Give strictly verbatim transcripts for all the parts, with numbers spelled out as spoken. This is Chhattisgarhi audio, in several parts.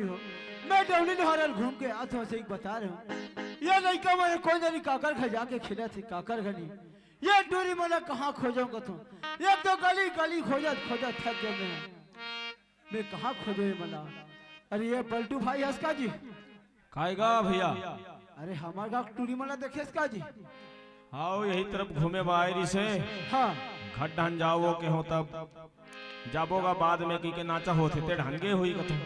हो। मैं डौली लोहारा ल घूम के आत हूँ, सही बता रहे हूँ। ये लइका मन कोन जनी काकर घर जाके खेलत हे, काकर घर नहीं। ये टूरी मन ला कहाँ खोजों कथों। एक तो गली गली खोजत खोजत थक गए मैं। मैं कहाँ खोजों ये मन ला। अरे ये पलटू भाई हस का जी? काय गा भैया? अरे हमर गाँव टूरी मन ला देखेस का जी? हाँ, यही तरफ घूमे बर आए रिहिसे। हाँ। घर डहन जाओ के हो तब। जाबो गा बाद में कहिके नाचा होथे, ते ढंगे होई कथों।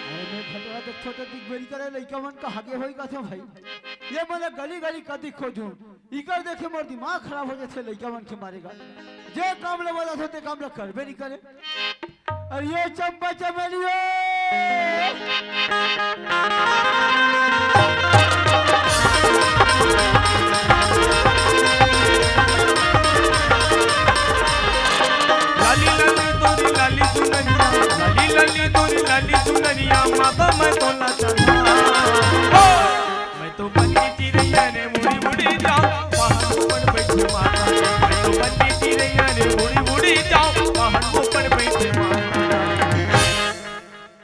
अरे मैं घटरा देखथों त दिखबे नइ करे, लइका मन कहाँ गे होई कथों भाई। ये मन ला गली गली कति खोजूं, इकर देखे मोर दिमाग खराब हो जाथे लइका मन के मारे गा। जे काम ल बताथों ते काम ल करबे नइ करे। अरे ये चंपा चमेलियो। लाली लाली तोरी लाली चुनरिया, लाली लाली तोरी लाली चुनरिया, माता मैं तोला चढ़ा। मैं तो बन के चिरैया रे उड़ी उड़ी जाओ, पहाड़ ऊपर बैठी माता। मैं तो बन के चिरैया रे उड़ी उड़ी जाओ, पहाड़ ऊपर बैठी माता।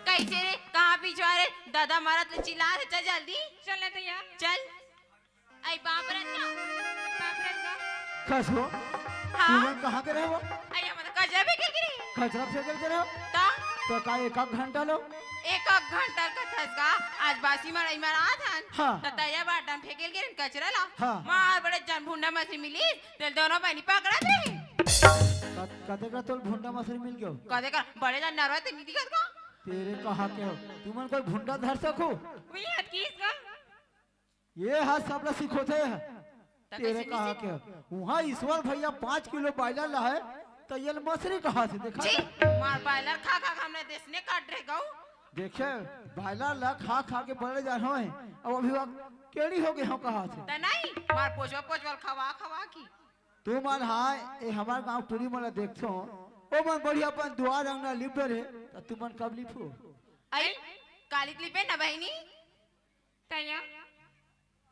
कैसे रे? कहाँ पिछवा रे? दादा मरत ले चिल्ला रे, चल जल्दी। चल ना भैया। चल। आई बाप रे ना। बाप रे ना। कस हो? हाँ? तुमन कहाँ के रहे हो? आई हम तो कचरा फेंके के रहे। कचरा फेंके के रहे हो? ता? तो का एक आध घंटा लो? एक आध घंटा का थस गा। आज बासी मड़ई मरात हन। हाँ। त तैया बाटन फेंके के रहे कचरा ला। हाँ। मार बड़े जन भुंडा मसी मिलिस, तेल दोनों बहिनी पकड़ा दे। कत-, कते का तोल भुंडा मसी मिल गयो? कते का बड़े जन नरवा ते नहीं दिखत का? तेरे कहा के हो? तुमन कोई भुंडा धर सको? वही हत किस का? ये हा सबला सिखोथे। त तेरे कइसे कहा किसे? के उहाँ ईश्वर भैया पाँच किलो बायलर ला है, त ये मछरी कहाँ से देखा जी, था? मार बायलर खा खा के हमने देश ने काट रहे गऊ। देखे, बायलर ला खा खा के बड़े जान होए, अब अभी वह केड़ी हो गए हो कहाँ से? त नहीं, मार पोचवा पोचवा खवा खवा की। तू मन हाँ, ए हमार गाँव टूरी मन ला देखथो, ओ मन बढ़िया अपन दुआर अंगना लिप डरे, त तू मन कब लिपो? आई, कालिक लिपे ना बहिनी? तैया।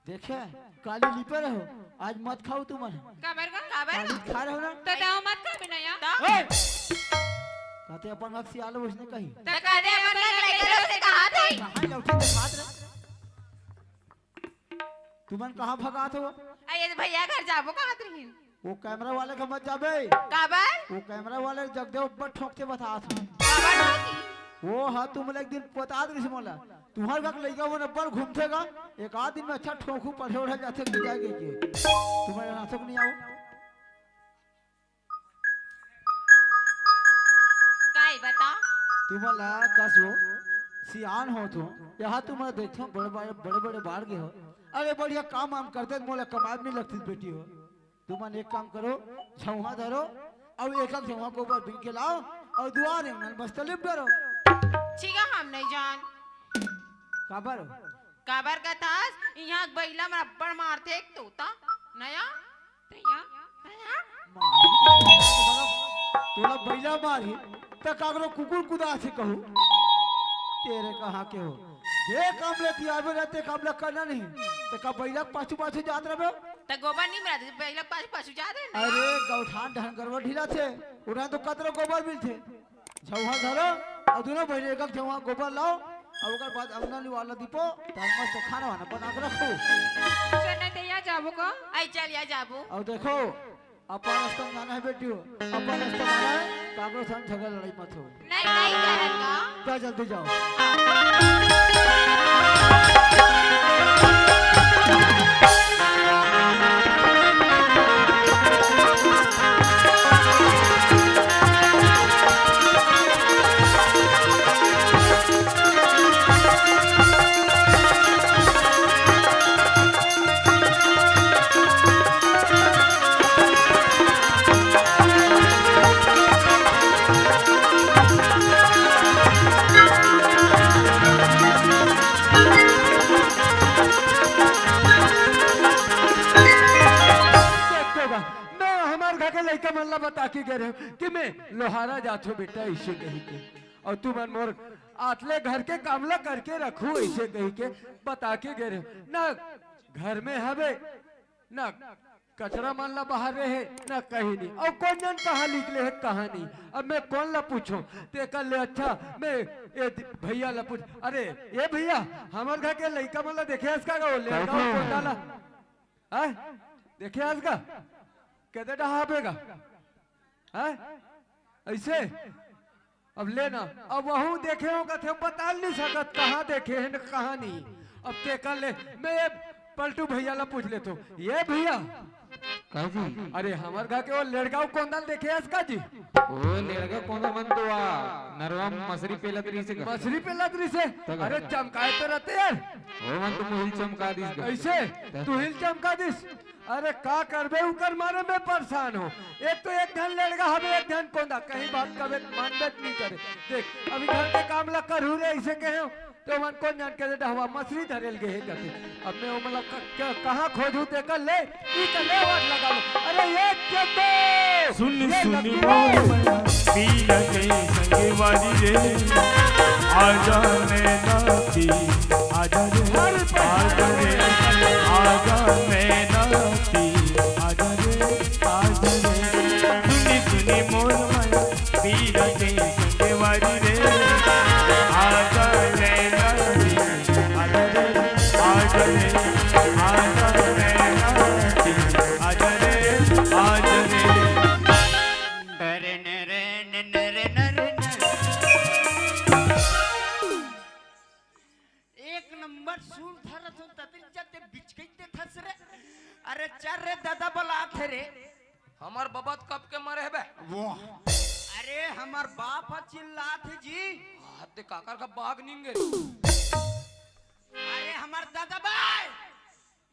देखे, काली लिपे रहो, आज मत खाओ तुमन। काबर गा? काबर? काली खा रहो ना। तो दाव मत खा बिना या। दा? ए! कहते अपन हक सियालो उसने कही। तो कहते अपन हक लेकर उसे कहा थे। कहाँ लौटी तो बात रे? तुमन कहाँ भगात हो? अरे भैया घर जाबो कहा थे? वो कैमरा वाले के मत जाबे। काबर? वो कैमरा वाले जगदेव ऊपर ठोक के बता था। काबर ठोकी? वो हा तुम एक दिन बता दे मोला। तुम्हार का लइका वो नब्बर घूमथे गा, एक आध दिन में अच्छा ठोकू पढ़े उढ़े जाथे कि जाए के। तुम्हारे नासक नहीं आओ। काई बता? तुम्हारा कसो सियान हो तो, यहाँ तुम्हारा देखो बड़े बड़े, बड़े बड़े बाढ़ गए हो। अरे बढ़िया काम वाम करते, मोला कमाई नहीं लगती बेटी हो। तुमन एक काम करो, झउहा धरो, अउ एक एक झउहा गोबर बीन के लाओ, अउ दुआर अंगन बस तलिप डरो। ठीक है, हम नहीं जान। काबर? काबर कथस, इहाँ के बइला मन अब्बड़ मारथे एक तोता, नया, तैया, तैया। मारी, तोला बइला मारी, त काकरो कुकुर कुदाथे कहू। तेरे कहाँ के हो? जे काम ले तियाबे रहते, काम ले करना नहीं। त का बइला के पाछू पाछू जात रहबे? त गोबर नहीं मिला, बइला के पाछू पाछू जात रहे ना। अरे, गौठान ढंगरवा ढीला थे, उड़ा तो कतरो गोबर मिलथे। झउहा धरो, अउ दुनों बहिनी एक एक झउहा गोबर लाओ, अउ ओकर बाद अंगना निवाला दीपो, त मस्त खाना वाना बना के रखो। सुन ना तैया जाबो का? आई चल या जाबो। अउ देखो, अपन रास्ता में जाना है बेटी हो, अपन रास्ता में जाना है, काकरो संग झगड़ा लड़ाई मत हो। नहीं, नहीं करन का। जा जल्दी जाओ। देखो गा, मैं हमार घर के लइका मन ला बता के गे रहेंव कि मैं लोहारा जाथों बेटा, अइसे कहिके। अउ तुमन मोर आतले घर के काम ला करके रखहू, अइसे कहिके बता के गे रहेंव। ना घर में हवे, ना कचरा मन ला बाहर रहे, ना कहीं नहीं। अउ कोन जन कहाँ लिख ले हे, कहाँ नहीं। अब मैं कोन ला पूछों? तेकर ले अच्छा मैं ए दि-, भैया ला पूछ। अरे, ए भैया, हमर घर के लइका मन ला देखे हस का गा, वो लड़का वो कोंदा ला? हैं? देखे हस का? कते डहा बेगा? हैं? ऐसे? अब लेना, अब वहू देखे हो कथे, बता नहीं सकत कहाँ देखे हैं न कहाँ नहीं। अब तेकर ले, मैं ये पलटू भैया ला पूछ लेथों। ये भैया, का जी? अरे, हमर घर के वो लड़का वो कोंदा ल देखे हस का जी? वो लड़का कोंदा मन तो आ, नरवा मछरी पेलत रहिसे का? मछरी पेलत रहिसे? तब अरे, चमकाए तो रहते यार। वो मन तो मुहिल चमका दिस का। ऐसे? तब तुहिल चमका दिस? अरे का करबे, उकर मारे मैं परेशान हों। एक तो एक झन लड़का हवे, एक झन कोंदा, कहीं बात कबे मानबे नहीं करे। देख, अभी घर के काम ला करहूँ रे, ऐसे कहे हो, तो मन कोन जन के डहवा मछरी धरे ल गे हे कथे। अब मैं ओमन ला क-, क-, कहाँ खोजूँ तेकर ले, ई कर ले, वाट लगा लो। अरे ये चेतो! सुन ये सुन लगी मोर रे। मैना, पिया के संगवारी रे, आजा नैना पी, आजा रे, आजा रे, आजा नैना पी, आजा रे, आजा रे। सुनी सुनी मोर माया, पीरा के संगवारी रे, आजा नैना पी, आजा रे, आजा रे, आजा नैना पी, आजा रे, आजा रे। एक नंबर सुर धरत हो, ततरी जाते बिचकई देथस रे। अरे चल रे दादा, बलात हे रे। हमर बबा त कब के मरे हबे। वो। अरे हमर बाप ह चिल्लात हे जी। हाथ दे काकर का बाघ निंगे। अरे हमर दादा भाई।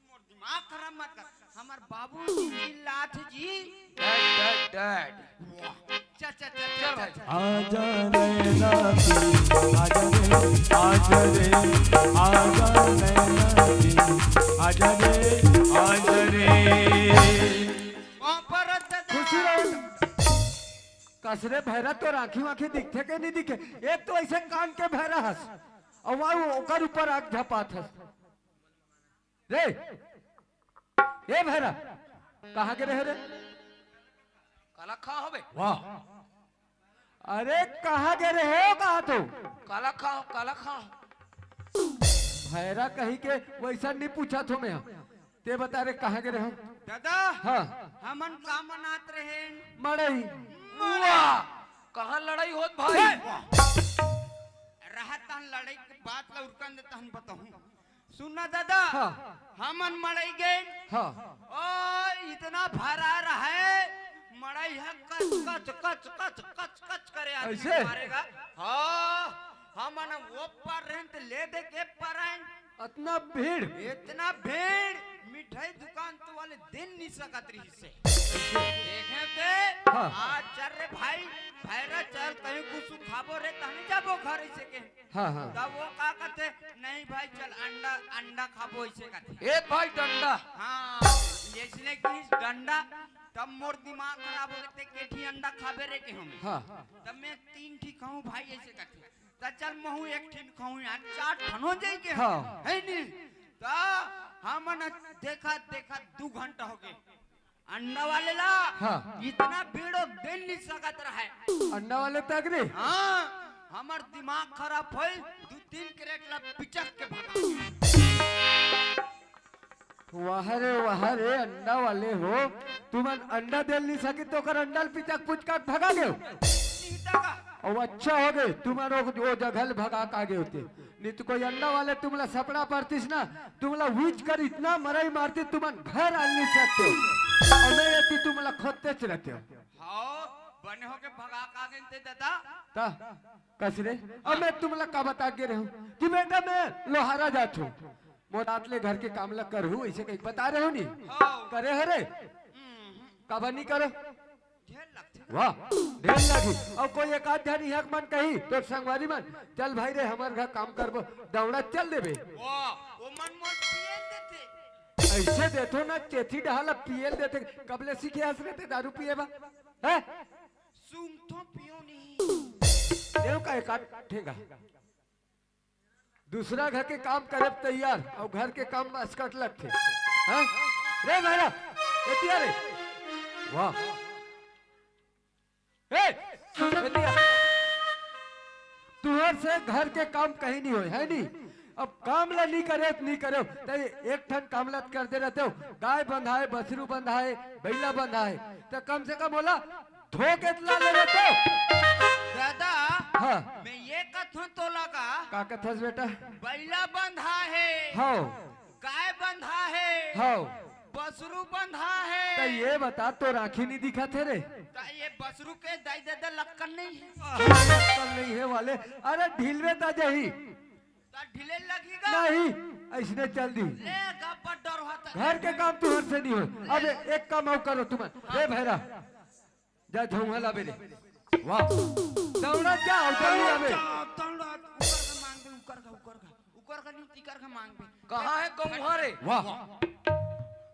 मोर दिमाग खराब मत कर। हमर बाबूजी चिल्लात जी। Dad, dad, dad. वाह। चल, चल, चल, चल चल भाई। चल। आजा नैना पी, आजा रे, आजा रे, आजा नैना पी, आजा रे, आजा रे। वाह, परत दादा। खुशी रहो। कसरे भैरा तोर आँखी वाँखी दिखथे के नहीं दिखे? एक तो ऐसे कान के भैरा हस, अउ वहू ओकर ऊपर आँख झपात हस। रे, ए भैरा, कहाँ गे रहे रे? काला खा होबे। वाह। अरे, कहाँ गे रहे हो, कहाँ तो? काला खा, काला खा। भैरा कहीं के वैसा नहीं पूछा थो मैं। ते बता रे, कहाँ गे रहे हो? दादा, हाँ। हमन का मनात रहे? मड़ई। वाह, कहाँ लड़ाई होत भाई? ए! रहत तहन लड़ई के बात ला उरकन दे तहन बताहूँ। सुन ना दादा, हाँ। हमन मड़ई गेन। हाँ। ओ, इतना भरा रहे, मड़ई ह कच, कच, कच, कच, कच, कच करे आदमी ऐसे? मारेगा। हाँ, हमन वो पार रहेन त ले दे के पार आएन। अतना भीड़? इतना भीड़, मिठाई दुकान तो वाले दिन नहीं सकत रहिसे। देखे ते, हाँ। आज चल रे भाई, भैरा चल, कहीं कुछ खाबो रे, तहनी जाबो घर ऐसे के। हाँ, हाँ। तब वो का कहते, "नहीं भाई, चल अंडा, अंडा खाबो," ऐसे कहते। ए भाई डंडा। हाँ, इसने की डंडा, तब मोर दिमाग खराब हो गए, "केठी अंडा खाबे रे," के हम। हाँ। तब मैं तीन ठी खाऊं भाई, ऐसे कहते। "त चल महू एक ठिन खाऊं यार, चार ठन हो जाएंगे हम।" हाँ। है नी? त हमन देखा, देखा दू घंटा हो गए। अंडा वाले ला हाँ। इतना भीड़ हो दे नहीं सकत रहे। अंडा वाले तक रे? हाँ, हमर दिमाग खराब होई, दू तीन कैरेट ला पिचक के भगा। वाह रे, वाह रे, अंडा वाले हो, तुमन अंडा दे नहीं सकी तो ओकर अंडा ल पिचक पुचक भगा देव। नहीं भगा। अउ अच्छा हो गए, तुमन वो, वो जगह ल भगा के आ गए होते। नहीं तो कोई अंडा वाले तुमला सपड़ा पड़तीस ना, तुमला वीच कर इतना मरई मारती, तुमन घर आ नहीं सकते हो। अउ मैं ये कि तुमला खोदतेच रहते हो। हाँ, बने हो के भगा का गेन ते दादा। ता, कस रे? अब मैं तुमला का बता के रहे हूँ कि बेटा मैं लोहारा जात हूँ, मोर रात ले घर के काम ला करहूँ, ऐसे कहीं बता रहे हो नहीं? हाँ। करे हरे? हम्म। काबर नहीं करो? ढेर लगथे। वाह, ढेर लगी। अउ कोई एक आध झन इहाँ के मन कही, तोर संगवारी मन, "चल भाई रे, हमर घर काम करबो," दौड़ा चल देबे। वाह, वो मन मोर पिए ल देथे। ऐसे देथो ना, चेथी डहा ला पिए ल देथे। कब ले सीखे हस रे ते दारू पिए बा? हैं? सूंघथो पियो नहीं। देव का एक आध ठेंगा। दूसरा घर के काम करे तैयार, अउ घर के काम में असकट लगथे। हैं? रे भैरा, एतिया रे। वाह। ए, एतिया। तुहर से घर के काम कहीं नहीं होय, है नी? अब काम ला नहीं करे, नहीं करे, त एक ठन काम ला कर दे रहते हो, गाय बंधाए, बछरू बंधाए, बइला बंधाए, त कम से कम ओला धो के ला ले रहते हो। दादा, हाँ। मैं ये कथों तोला का, का कथस बेटा? बइला बंधा है, हाँ। गाय बंधा है, हाँ। बसरू बंधा है। त ये बता, तोर आँखी नहीं दिखत हे रे? त ये बसरू के दाई ददा लक्कन नहीं है? लक्कन नहीं है वाले, अरे ढिलवे त जही। त ढिले लगेगा? नहीं, ऐसने चल दी। ले, गब्बर डर होता। घर के काम तुहर से नहीं हो। अब एक काम अउ करो तुमन। हे भैरा, जा झउहा लाबे ले। वाह। दौड़ा जा, अउ जल्दी आबे। जा, दौड़ा, उकर के मांगबे, उकर के, उकर के, उकर के नहीं, तिकर के मांगबे। कहाँ है गौहा रे? वाह।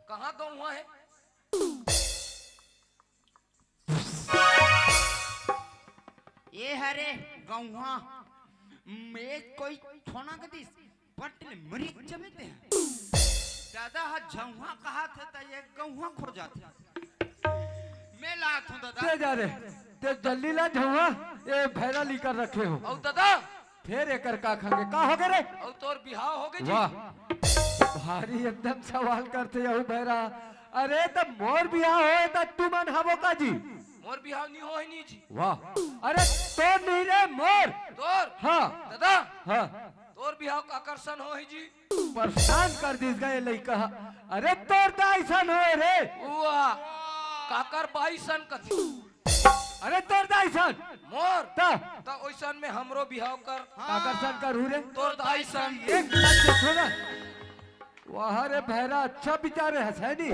कहाँ गौहा है? ए हरे गौहा, मैं कोई छोना के दिस, पट ले मरी जमे ते। दादा हा झौहा कहा थे त ये गौहा खो जाथे। मैं लात हूँ दादा। ते जा रे, ते जल्दी ला झौहा, ये भैरा ली कर रखे हो। अउ दादा, फेर एकर का खांगे, का होगे रे? अउ तोर बिहाव होगे जी? वाह, भारी एकदम सवाल करथे यहू भैरा। अरे त मोर बिहाव होय त तुमन हबो का जी? मोर बिहाव नी होय नी जी। वाह, अरे तोर नहीं रे मोर। तोर? हाँ। दादा? हाँ। तोर बिहाव काकर सन होय जी? परेशान कर दिस गा ये लइका। अरे तोर दाई सन होय रे। वाह, काकर बाई सन कथे। अरे तोर दाई सन। मोर? त? त ओइसन में हमरो बिहाव कर। काकर सन करहू रे? तोर दाई सन। एक बात देखो ना। वाह रे भैरा, अच्छा बिचारे हस, है नी?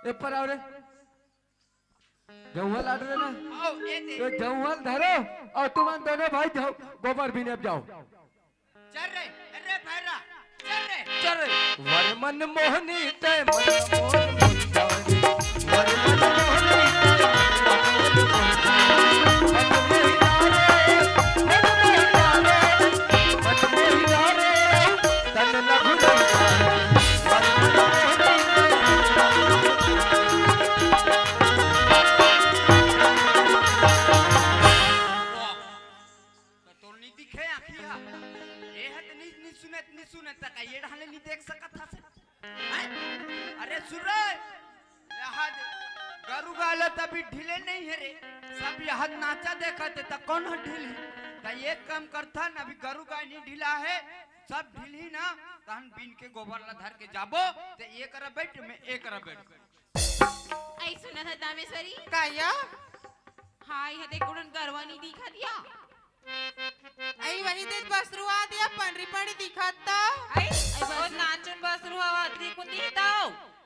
ए पर आओ रे। झउहा लाड रे ना। आओ, ए दे। ए झउहा धरो अउ तुमन दोनों भाई जाओ, गोबर बीने जाओ। चल रे, अरे भैरा, चल रे। चल रे। वर मन मोहनी तै मन मोहन मुस्कानी। वर मन मोहनी तै मन मोहन मुस्कानी। मन मोहिना रे, मन मोहिना रे, मन मोहिना रे, तन न भुलैया। वर मन मोहनी तै मन मोहन मुस्कानी। त तोर नी दिखे आँखी हा? ए हा त नी, नी सुने, नी सुने, त का ये डहान ले नी देख सकत हस? हैं? अरे सुन रे, यहाँ दे, गरु गाय ल तभी ढीले नहीं हे रे, सब यहाँ नाचा देखत हे, त कौन ह ढीलही? त एक काम करथन, अभी गरु गाय नी ढीला हे, सब ढीलही ना, तहन बीन के गोबर ला धर के जाबो, ते ए करा बैठ, मैं ए करा बैठ। अई सुनत ह दामेश्वरी? का या? हाँ, इहाँ देख कोन गरवा नी दिखत या? अई वही देख बसरू आ दिया, पनरी पनरी दिखत त। अई, अई ओ बसरू। नाचुन बसरू आवा, देखो नी त।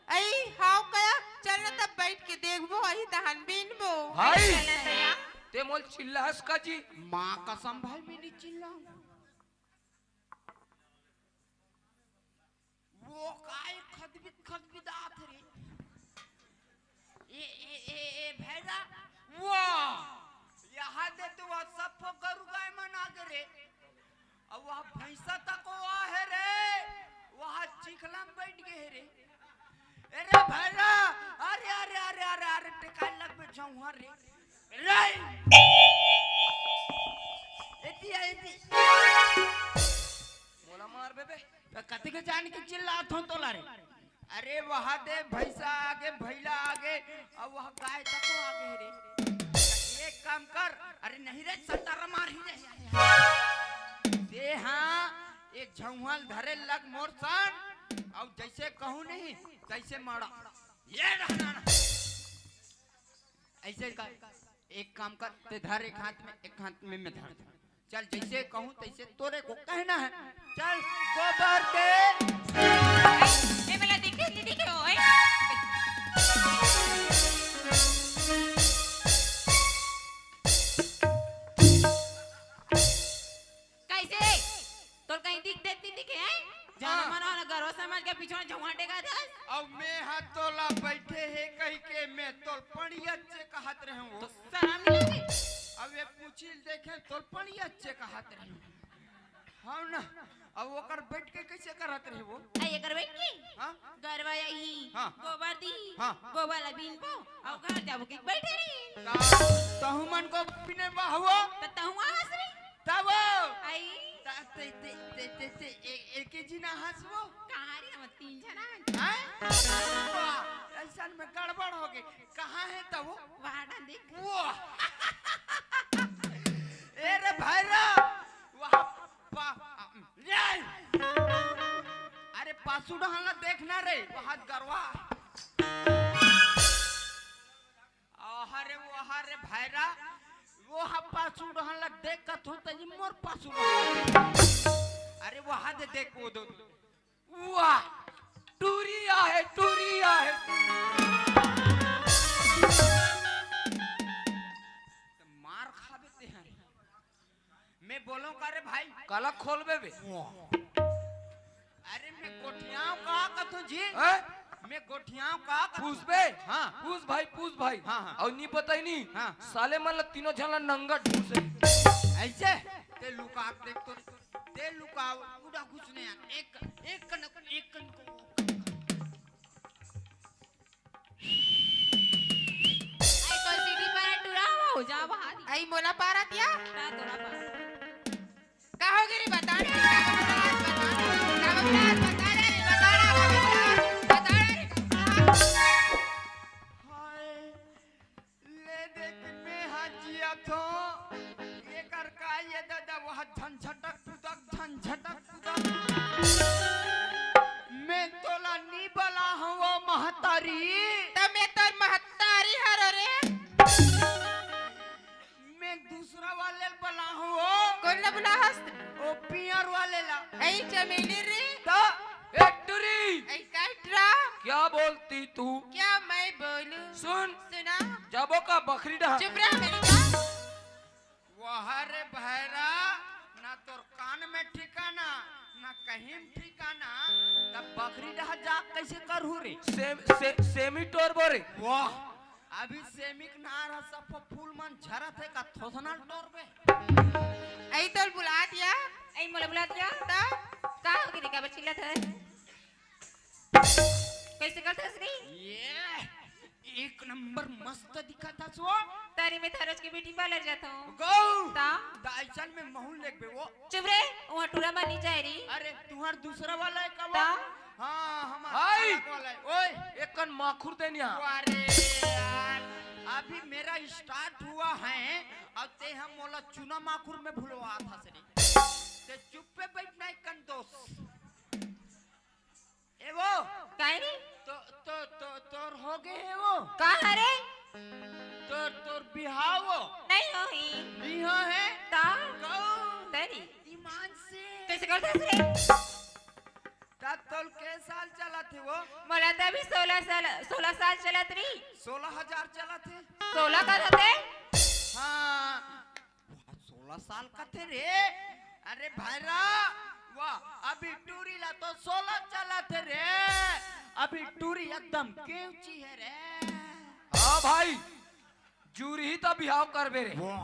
अई हाव कया, चल न तब बैठ के देखबो, अई दहन बीनबो। भाई, चल न तया। ते मोल चिल्लाहस का जी? माँ कसम भाई, मैं नी चिल्लाहूँ। वो काय खदबिद खदबिद आत रे। ए, ए, ए, ए, भैरा, वो, यहाँ दे तो वह सब गरु गाय मन आगे रे। अब वह भैंसा तक वो आहे रे, वह चिखला में बैठ गए हे रे। अरे भैरा, अरे, अरे, अरे, अरे, अरे, टिकाई लगबे झौहा रे। रे! एती आ, एती। मोला मार बे बे। त कति के जान के चिल्लात हो तोला रे? अरे वहा दे भैंसा आगे, भैला आगे, अउ वहा गाय तको आगे रे। एक काम कर, अरे नहीं रे, सटारा मार ही रे। दे हाँ, ये झौहल धरे लग मोर सन, अउ जैसे कहूँ नहीं, तैसे मारा। ये रहना ना। ऐसे कर, एक काम कर, ते धर एक हाथ में, एक हाथ में मैं धर। चल, जैसे कहूँ तैसे तोरे को कहना है। चल, गोबर के। ए, ए, मेला दिखे, नहीं दिखे, ओए। कैसे? तोर कहीं दिख देख नहीं दिखे, हैं? जाना हाँ। मना ना गरवा समझ के पीछे झौहा टेका दे। अब मैं हा तोला बैठे हे कही के मैं तोल पड़िया चे कहत रहूं। तो शर्म नहीं लगे? अब ये पूछी देखे तोल पड़िया चे कहत रहूं। हाँ ना। अब ओकर बैठ के कैसे करत रही वो? आ, एकर बैठ के? हाँ? गरवा आही, हाँ। गोबर दी, हाँ। गोबर ला बीनबो, अउ घर जाबो के बैठे रही। तहु मन को पीने बा हुआ? त तहु आ हंस रही। तब? आई। त-, ते, ते, ते, ते, ते, ए-, एक ही जी ना हंसबो? कहाँ रे, हम तीन जना हन। हैं? वाह, ऐसन में गड़बड़ हो गई। कहाँ है तब वो? वहाँ देख। वो। ए रे भैरा, वहाँ पा-, ले! अरे पासू डहन ला देखना रे, वहाँ गरवा। अरे वो, अरे भैरा, वो हा पासू डहन ला देख कथो त ई मोर पासू डहन ला देख। अरे वहाँ दे देख वो दो। वाह, टूरी आहे, टूरी आहे, टूरी। त मार खाबे ते हन। मैं बोलों का रे भाई? काला खोलबे बे? अरे मैं गोठियाव का कथो जी? हैं? मैं गोठियाव का कथो? पूछबे? हाँ। पूछ भाई, पूछ भाई। हाँ, हाँ। अउ नी बताई नी? हाँ। साले मन ला तीनों झन ला नंगा ढूंढे। ऐसे? ते लुका देख तो, ते लुकाव, उड़ा कुछ नहीं है। एक, एक कन, एक कन को। आई तो सीढ़ी पर टुरा हो जा बाहर। आई मोला पारत या? ना तोरा पार। का हो गे रे? बता रे, का बता रे, बता रे, बता रे, बता रे, बता रे। हाय, ले देख, मैं हा जिया थो। एकर का ये दादा, वह झंझटक पुदक, झंझटक पुदक। मैं तोला नी बला हूँ, वो महतारी। त मैं तोर महतारी हरो रे। मैं दूसरा वाले ल बला हूँ, वो। कौन ला बला हस? वो पियर वाले ला। ऐ चमेली रे। त? ए टुरी। ऐ काट रा। क्या बोलती तू? क्या मैं बोलूं? सुन। सुना। जाबो का बखरी डहा? चुप रह मेरी जान। वाह रे भैरा, ना तोर कान में ठिकाना, ना कहीं में ठिकाना, तब बखरी डहा जा कैसे करहू रे? सेम-, से-, सेमी टोरबो रे। वाह, अभी सेमी के नार ह सब फूल मन झरत हे का थोथना टोरबे? ऐ तोल बुला दिया। ऐ मोला बुला दिया। त? का हो गे रे, का बचिलत हे? कैसे करत हस रे? ये एक नंबर मस्त दिखत हस वो। तारी में थारज के ब्यूटी पार्लर जाता हूँ। गौ। ता? दाइचन में महूल लेगबे वो। चुप रे, वहाँ टूरा मानी जाए रे। अरे, तुहार दूसरा वाला है का वो? ता? हाँ, हमार हाय। अलग वाला है। ओए, एक कन माखुर देनिया। अरे यार, अभी मेरा स्टार्ट हुआ है, अब ते हम मोला चुना माखुर में भुलवा था रे। ते चुप पे बैठना एक कन दोस्त। ए वो। काहे रे? तो, तो, तो, तोर हो गे हे वो? का हरे? तोर, तोर बिहाव वो? नहीं हो ही। नहीं हो हे? ता? कऊ? तेरी। ईमान से। कैसे करत हस रे? ता तोल के साल चलत हे वो? मोला त अभी सोलह साल, सोलह साल चलत रही। सोलह हजार चलत हे। सोलह का होते? हाँ। वाह, सोलह साल का थे रे। अरे भाईरा, वाह, अभी टूरी ला तो सोलह चलत हे रे। अभी टूरी एकदम केवची हे रे। हाँ भाई, जुरही त बिहाव करबे रे। वाह।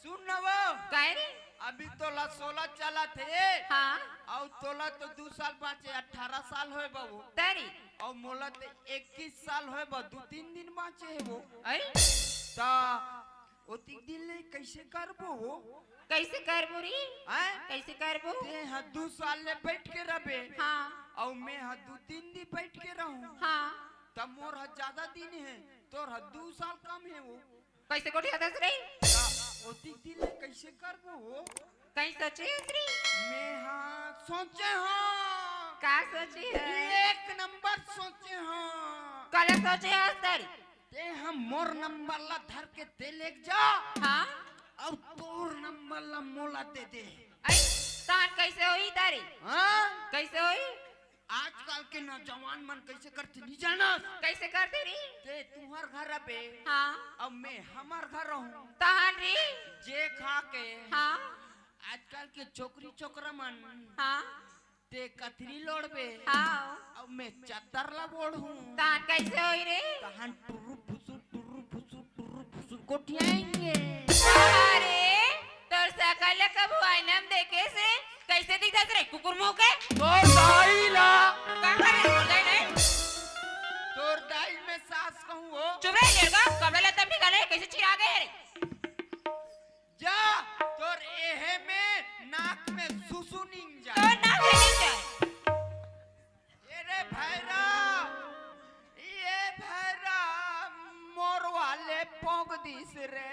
सुन न वो। काहे रे? अभी तोला सोलह चलत हे। हाँ। अउ तोला तो दू साल बाँचे, अठारह साल होय बाबू। तेरी। अउ मोला तो इक्कीस साल होय बा, दू तीन दिन बाँचे हे वो। अरे? ता ओतिक दिन ले कैसे करबो हो? कैसे करबो रे? हैं? कैसे करबो? ते ह दू साल ले बैठ के रबे। हाँ। अउ मैं ह दू तीन दिन बैठ के रहूं। हाँ। तब मोर ह ज्यादा दिन हे, तोर ह दू साल कम हे वो। कैसे गोठियाथस रे? त ओतिक दिन ले कैसे करबो हो? कहीं सोचे हस रे? मैं ह सोचे हंव। का सोचे हस? एक नंबर सोचे हंव। काला सोचे हस तेरी? ते ह मोर नंबर ला धर के ते लेग जा। हाँ? अउ तोर नंबर ला मोला दे दे। अई, तान कैसे होई तारी? हाँ? कैसे होई? आजकल के नौजवान मन कैसे करथे नी जानस? कैसे करथे री? ते तुहर घर अबे। हाँ। अउ मैं हमर घर रहूं। तहान री? जे खा के। हाँ। आजकल के छोकरी छोकरा मन। हाँ। ते कथरी लोड़बे। हाँ। अउ मैं चद्दर ला ओढ़ूं। तहान कैसे होई रे? तहान टुरु फुसु, टुरु फुसु, टुरु फुसु गोठियाएंगे। अरे, तोर सकल ला कभू आईना देखे से कैसे दिखत रे कुकुर मुंह के? तोर दाई ला। का करे? तोर दाई नहीं? तोर दाई में सास कहूँ हो। चुप रह, लेड़गा, कपड़ा लत्ता भी गाने, कैसे चिरा गए रे? जा, तोर एहे में नाक में सुसु निंजा। तोर नाक में निंजा। ए रे भैरा, ए भैरा, मोर वाले पोंक दिस रे।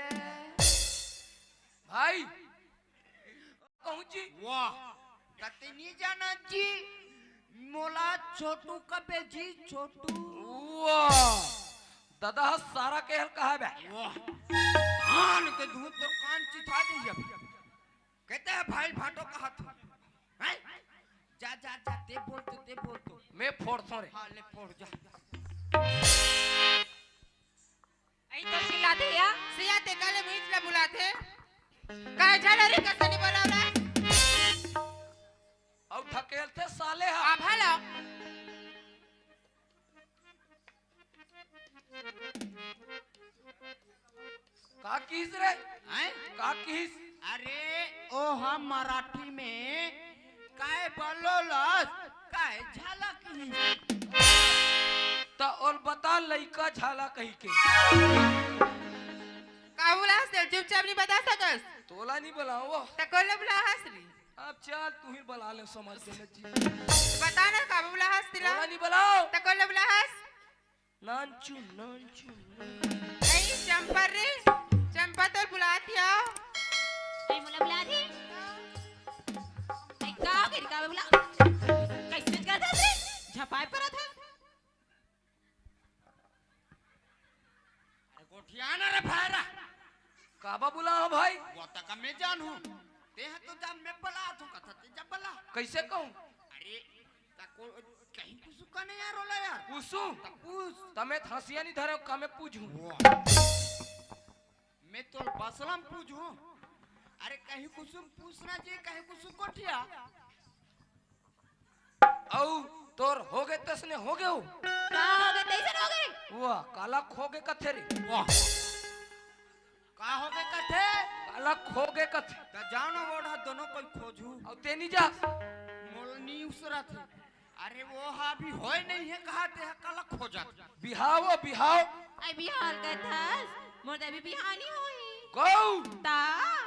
भाई, कहूँ जी? वाह, कते नी जाना जी, मोला छोटू कबे जी, छोटू। वाह, दादा ह सारा के हल कहा बे? वाह, धान के धूत तोर कान चिथा दे अब। कहते हैं भाई भाटो कहा तू? हैं? जा, जा, जा, ते बोल तो, ते बोल तो। मैं फोड़थों रे। हाँ, ले फोड़ जा। आई तो चिल्लाथे या? सिया ते काले मुइच ला बुलाथे। काय झाला रे, कसे नी बोलावला? अउ ढकेलथे साले हा। आ भला। का किहिस रे? हैं? का किहिस? अरे, ओ हम मराठी में काय बोलोलस, काय झाला किहिस। त ओल बता लइका झाला कहि के। का बोलास तेल चुपचाप नी बता सकस? तोला नी बोलाओ। त कोला बोलाहस रे? अब चल तू ही बोला ले समझ के जी। बता ना का बोलाहस तेला? तोला नी बोलाओ। त कोला बोलाहस? नानचू, नानचू, नानचू। नहीं, चंपा रे, चंपा तोर बुलात या। नहीं, मोला बुलात हे। नहीं, का हो गइस, का बुला? कैसे करत हस रे? झपाए परत हस। अरे गोठिया ना रे भैरा। काबर बुलाहूँ भाई? वो तक मैं जानहूँ। ते ह तो जा मैं बुलात हूँ, कथा ते जा बुला। कैसे कहूँ? अरे, ता को, कहीं कुछ का नहीं यार होला यार। पूछूं? ता पूछ। ता मैं हंसिया नहीं धरे, का मैं पूछूं? वाह। मैं तो बसलम पूछूं। अरे कहीं कुछ पूछना जी, कहीं कुछ गोठिया। अउ तोर होगे तइसने होगे हो। का होगे तइसन होगे? वाह, काला खोगे कथे रे। वाह। का होगे कथे? काला खोगे कथे। त जानो बोढ़ा दोनों कोई खोजू। अउ ते नी जा। मोल नी उसरत हे। अरे वो हा अभी होय नहीं हे, कहा ते हा काला खोजत। बिहाव, बिहाव। आई बिहाव कथस, मोर त अभी बिहाव नी होही। गौ। ता।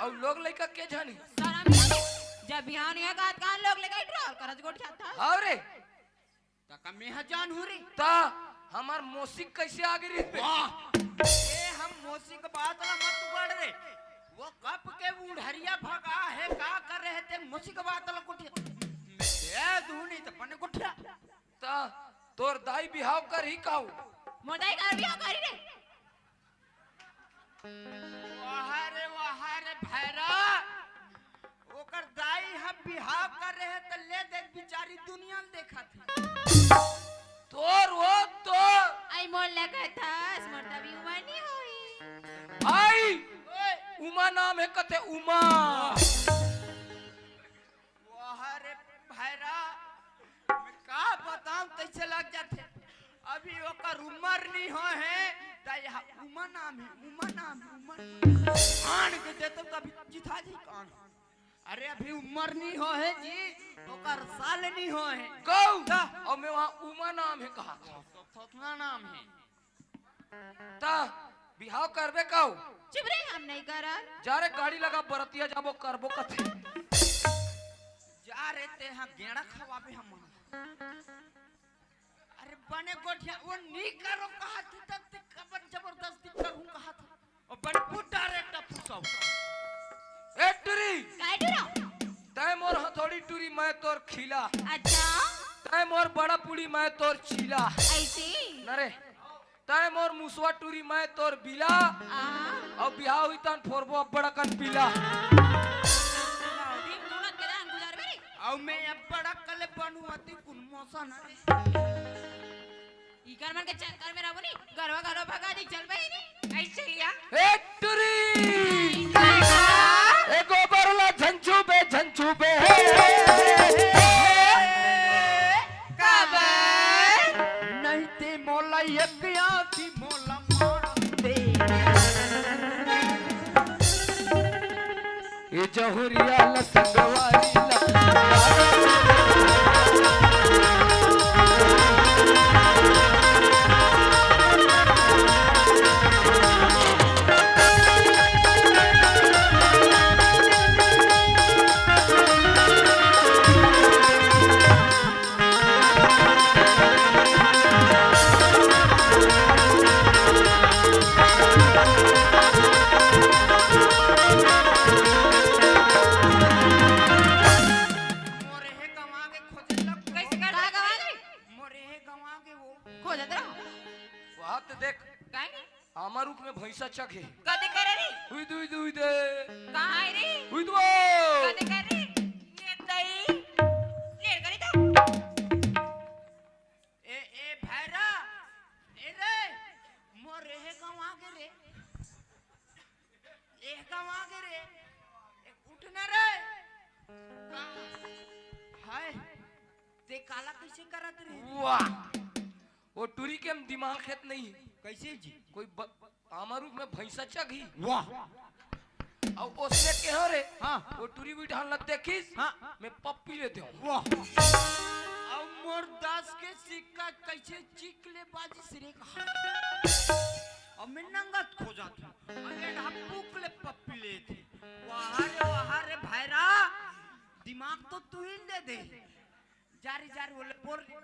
अउ लोग लइका के जानी? शरम लगे। जब बिहाव नी होय, कहा त कान लोग लइका ड्राल करत गोठियाथस। हाव रे। त का मेहा जानहूँ रे? त हमर मौसी कइसे आगे रहिबे? वाह! ए हम मौसी के बात ला मत उगाड़ रे। वो कब के बुढ़रिया भगा हे, का करे हे ते मौसी के बात ला गोठिया। मैं दे दूँ नहीं त बने गोठिया। त तोर दाई बिहाव करही काऊ? मोर दाई का बिहाव करही रे। वाह रे, वाह रे भैरा, ओकर दाई ह बिहाव करे हे त ले देख बिचारी दुनिया ल देखत हे। तोर वो तोर। आई मोर लगत हस, मोर तभी उमर नहीं होई। आई, ओए। उमा नाम हे कथे उमा। वाह रे भैरा, मैं का बताऊं, तइसे लग जाथे। अभी ओकर उमर नहीं होय हे, त यह उमा नाम हे, उमा नाम हे, उमा। आन के देते तभी चिथा जी कान। अरे अभी उमर नहीं होय हे जी, ओकर साल नहीं होय हे। गौ, त? अउ मैं वहाँ उमा नाम हे कहा। तो थोथना नाम हे। त बिहाव करबे काऊ? चुप रे, हम नहीं करन। जा रे, गाड़ी लगा, बरतिया जाबो, करबो कथे। जा रे, ते हा गेड़ा खवाबे हम। अरे बने गोठिया, वो नी करो कहा थी, तब ते कबर जबरदस्ती करूँ कहा था। ओ बने पुटा रे टप्पू सब। ए टुरी। काय टुरा? तै मोर हथौड़ी टुरी, मैं तोर खिला। अच्छा। तै मोर बड़ा पुड़ी, मैं तोर चीला। ऐसे? न रे। तै मोर मुसवा टूरी, मैं तोर बिला। आ। अउ बिहाव हुई तन फोरबो अब्बड़ अकन पीला। अउ मैं अब्बड़ अकन ले बनू अति कुन मौसा न रे। इकर मन के चक्कर में रहबो नी, गरवा गरवा भगा दी, चल बहिनी। ऐसे लिया। ए टुरी। ए गोबर ला झंझू बे, झंझू बे। काबर? नहीं ते मोला एक आंधी मोला मार दे। ए जहुरिया ल संगवारी ल। मोर हे गंवा गे, खोजे लग। कइसे कर का गंवा गे? मोर हे गंवा गे वो। खोजत रहो। वहाँ तो देख। काय रे? आमा रुख में भैंसा चघे। कदे करे रे? हुई दुई दुई दे। कहाँ है रे? हुई दुआ। कदे करे रे? ये दई। लेर करी तो। ए, ए, भैरा। ए रे। मोर हे गंवा गे रे। ए गंवा गे रे। ए, उठ ना रे। हाय। ते काला कइसे करत रे? वाह। वो टुरी के हम दिमाग खेत नहीं। कइसे जी? कोई ब-, आमा रुख में भैंसा चघी। वाह। अउ ओसने के हो रे। हाँ। वो टुरी बिठान ल देखिस। हाँ। मैं पप्पी लेते हूँ। वाह। अउ मोर दस के सिक्का कइसे चिक ले बाजिस रे कहा। अब मैं नंगत खोजत हूँ। अउ ये ढापुक ले पप्पी लेते। वाह रे, वाह रे भैरा। दिमाग तो तू ही दे दे। जा रे, जा रे, बोले, बोल रे।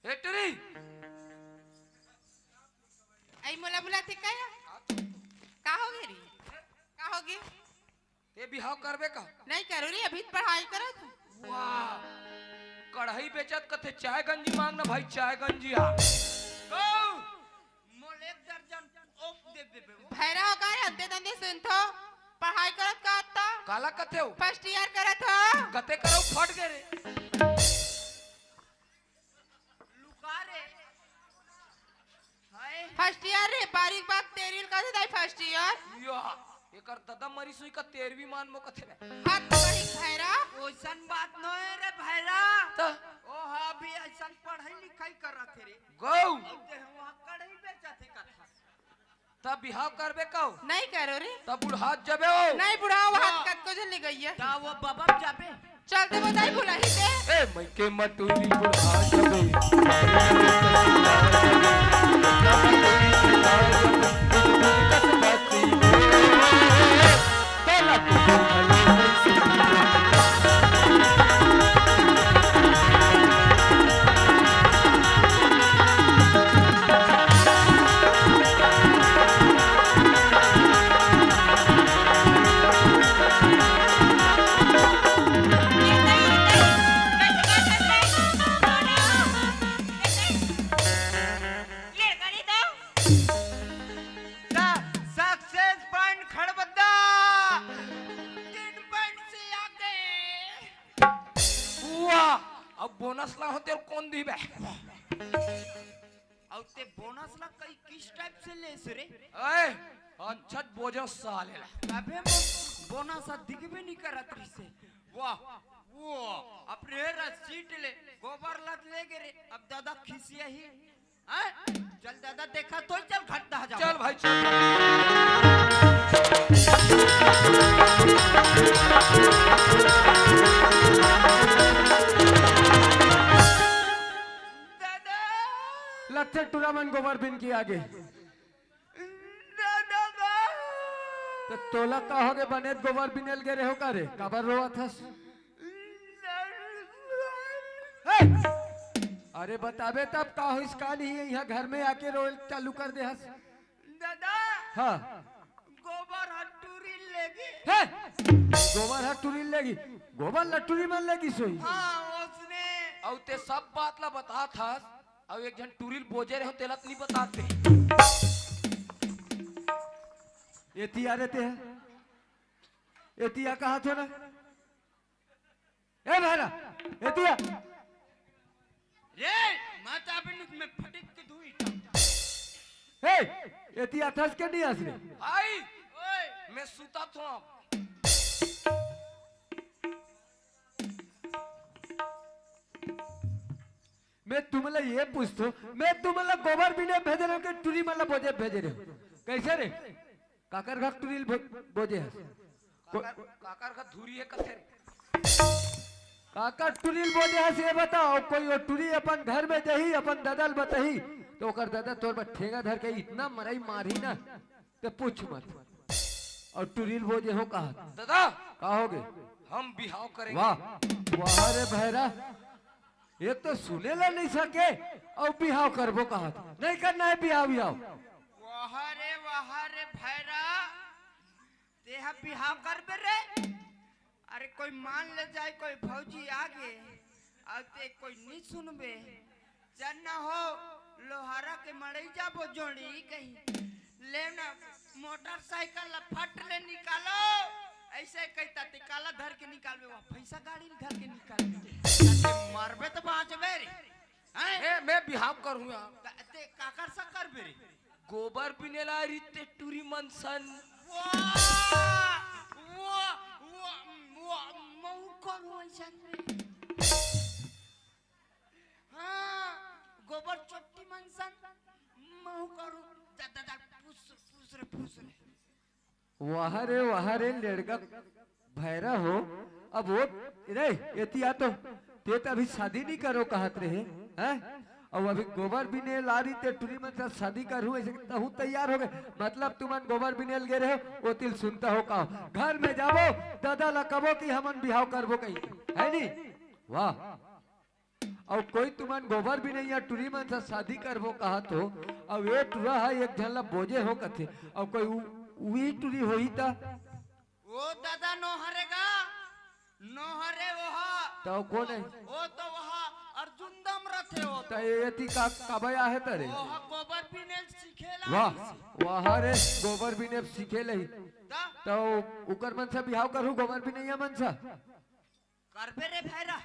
ए टुरी। आई मोला बुलाथे का या? का हो गे रे? का हो गे? ते बिहाव करबे का? नहीं करो रे, अभी तो पढ़ाई करत हूँ। वाह, कढ़ाई बेचत कथे चाय गंजी मांगना भाई, चाय गंजी हा। गौ, मोल एक दर्जन ओप दे देबे वो। भैरा हो का रे, हद्दे दंदे सुनथो। पढ़ाई करत का त? काला कथे हो? फर्स्ट ईयर करत हो। कते करो फट गे रे। लुका रे। हाय। फर्स्ट ईयर रे, बारीक बात तेरी ल कथे दाई फर्स्ट ईयर। या, एकर ददा मरी सुई का तेरवी मान मो कथे बे। हाथ बड़ी भैरा। ओइसन बात नोहे रे भैरा। त? ओ हा, अभी अइसन पढ़ाई लिखाई करत हे रे। गौ। अउ ते वहाँ कढ़ाई बेचत हे कथा। तब बिहाव करबे कहो? नहीं करो रे। तब बुढ़ात जबे हो? नहीं बुढ़ाओ, हाथ कतको झन ले गई है। ता वो बबम जाबे। चल दे बताई बुलाही ते। ए, मइके मटूरी बुढ़ात जबे। सक्सेस पॉइंट खड़बद्दा, तीन पॉइंट से आगे। वाह, अब बोनस ला होते और कौन दी बे? अउ ते बोनस ला कई किस टाइप से लेस रे? ए, अच्छा बोझो साले ला। अबे मो-, बोनस आ दिखबे नहीं करत रिसे। वाह, वो अपने रसीट ले, गोबर लत ले गे रे। अब दादा खिसिया ही। हैं? चल दादा देखा तो चल घट दहा जा। चल भाई चल। दादा। लच्छे टुरा मन गोबर बिन के आगे। दादा बा। त तोला का होगे बने गोबर बिनेल गे रेहो का रे? काबर रोवत हस? ए! अरे बताबे तब का होइस का नहीं है, यहाँ घर में आके रोए चालू कर दे हस। दादा। हाँ। गोबर ह टूरी लेगी। हे! गोबर ह टूरी लेगी। गोबर ल टूरी मन लेगी सोई। हाँ, उसने। अउ ते सब बात ला बतात हस, अउ एक झन टूरी ल बोजे रहे हो, तेला त नहीं बताते। एती आ रे ते ह। एती आ कहा थो ना। ए भैरा, एती आ। रे, माता बिनुक में फटिक के धुई। ए, एती आथस के नहीं आस रे? भाई, ओए। मैं सुता थो। मैं तुमला ये पूछथो, मैं तुमला गोबर बिने भेजे रहो के टूरी मला बोजे भेजे रहो? कैसे रे? काकर घर टूरी ल बो-, बोजे हस? काकर, काकर का धुरी हे कथे रे। काकर टुरी ल बोले हस, ये बताओ, कोई वो टुरी अपन घर में जाही, अपन ददा ल बताही, त ओकर ददा तोर बर ठेंगा धर के इतना मरई मारही ना, ते पूछ मत। अउ टुरी ल बोले हो कहा। ददा, का होगे? हम बिहाव करेंगे। वाह, वाह रे भैरा, ये तो सुने ला नइ सके, अउ बिहाव करबो कहा। नइ करना हे बिहाव, बिहाव। वाह रे, वाह रे भैरा, तेहा बिहाव करबे रे? अरे कोई मान ले जाए, कोई भौजी आगे, अउ ते कोई नइ सुनबे। चल ना हो, लोहारा के मड़ई जाबो जोड़ी कही। ले ना, मोटरसाइकिल ला फट ले निकालो, अइसे कही त टिकाला धर के निकालबे, वो भैंसा गाड़ी धर के निकालबे। ताकि मरबे त बाँचबे रे। हैं? ए, मैं बिहाव करहूँ यार। त-, ते काकर सा करबे रे? गोबर बिने ला रहिते टुरी मन सन। वाह! वाह! वाह! वाह! महूँ करूँ अइसन रे। हाँ, गोबर चोट्टी मन सन, महूँ करूँ। जा, जा, जा, पूछ, पूछ रे, पूछ रे। वाह रे, वाह रे, लेड़गा भैरा हो। अब वो, रे, एती आ तो, ते त अभी शादी नइ करो कहत रहे, हैं? अउ अभी गोबर बिने ला रहिते टुरी मन सन शादी करहूँ, अइसे तहूँ तैयार होगे। मतलब तुमन गोबर बिने ल गे रहे हो, ओती ल सुनता हो का? घर में जाबो, ददा ला कबो कि हमन बिहाव करबो कही, है नी? वाह। अउ कोई तुमन गोबर बिनइया टुरी मन सन शादी करबो कहत हो, अउ ए टुरा ह एक झन ला बोजे हो कथे, अउ कोई उ-, उही टुरी होही त? ओ ददा, नोहरे गा, नोहरे ओहा। त कोन हे? ओ तो ओहा अर्जुन दम रथे ओ। त एती का, काबे आहे त रे? ओहा गोबर बिने सीखे ला वाह, आइस। वाह रे, गोबर बिने सीखे लही। त? त उकर मन सन बिहाव करहूँ, गोबर बिनइया मन सन। करबे रे भैरा,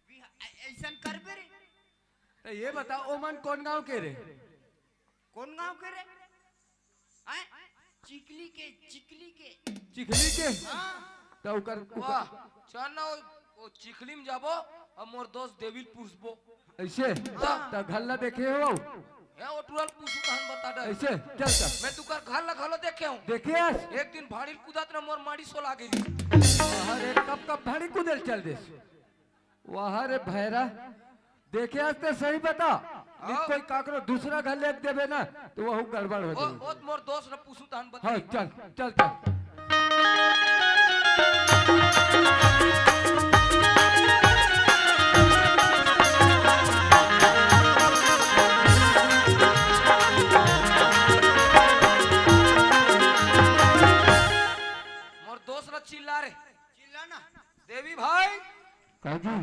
बिहा-, अ-, अइसन करबे रे। त ये बता, ओमन कोन गाँव के रे? कोन गाँव के रे? हैं? चिखली के, चिखली के। चिखली के? हाँ। त उकर, उकर वाह, चल ना, वो, वो चिखली में जाबो, अउ मोर दोस्त देवी ल पूछबो। अइसे? हाँ। त घर ला देखे हो? ए, ओ टुरा ल पूछू तहन बता डर। अइसे? चल, चल। मैं तुकर घर ला घलो देखे हूँ। देखे हस? एक दिन भाड़ी ल कूदत ना मोर माड़ी सोला गे। अरे, कब, कब भाड़ी कूदे ल चल देस? वाह रे भैरा, देखे हस ते सही बता। नहीं हाँ। कोई काकरो दूसरा घर ले देबे ना, त वहू गड़बड़ हो ओ, जाही। ओ, मोर दोस्त ल पूछू तहन बता। हाँ, चल, चल, चल। मोर दोस्त ल चिल्ला रे। चिल्ला ना। देवी भाई, का जी?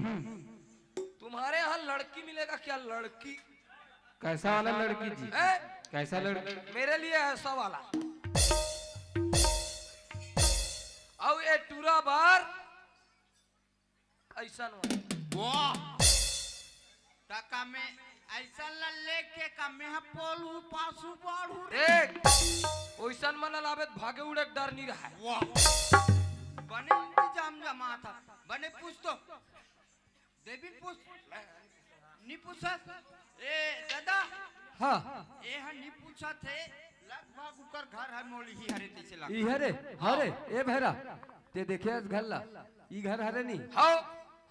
तुम्हारे यहाँ लड़की मिलेगा क्या, लड़की? कैसा वाला लड़की जी? हैं? कैसा लड़की? मेरे लिए ऐसा वाला। अउ ए टूरा बार अइसन वाला। वाह। त का मैं अइसन ला लेके का मैं ह पोलू पासू बाढ़ू रे? देख, ओइसन मन ला लाबे त भागे उड़े के डर नइ रहय। वाह। बने इंतजाम जमात हे। बने पूछ तो। देवी पूछ। नइ पूछस। ए, ददा। हाँ। ए ह नइ पूछत हे। लगभग उकर घर ह मोली ही हरे तइसे लगथे। ई हरे? हरे, ए भैरा। ते देखे हस घर ला? ई घर हरे नी? हाँ।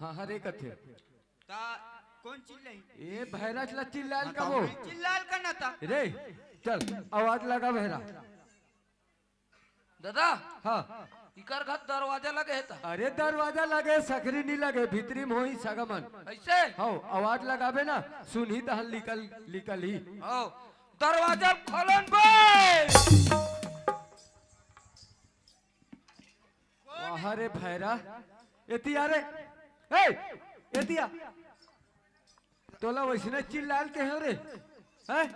हाँ, हरे कथे। त कोन चिल्लाही? ए भैरा ला चिल्लाल कबो। चिल्लाल का ना त। रे, चल, आवाज लगा भैरा। ददा, हाँ। इकर घर दरवाजा लगे हे त? अरे दरवाजा लगे, सकरी नइ लगे, भीतरी में होही सगा मन। अइसे? हव, आवाज लगाबे ना, सुनही तहन निकल, निकलही। हव, दरवाजा खोलन बे। वाह रे भैरा, एती आ रे, ए, एती आ। तोला वइसने चिल्लाल के हो रे, हैं?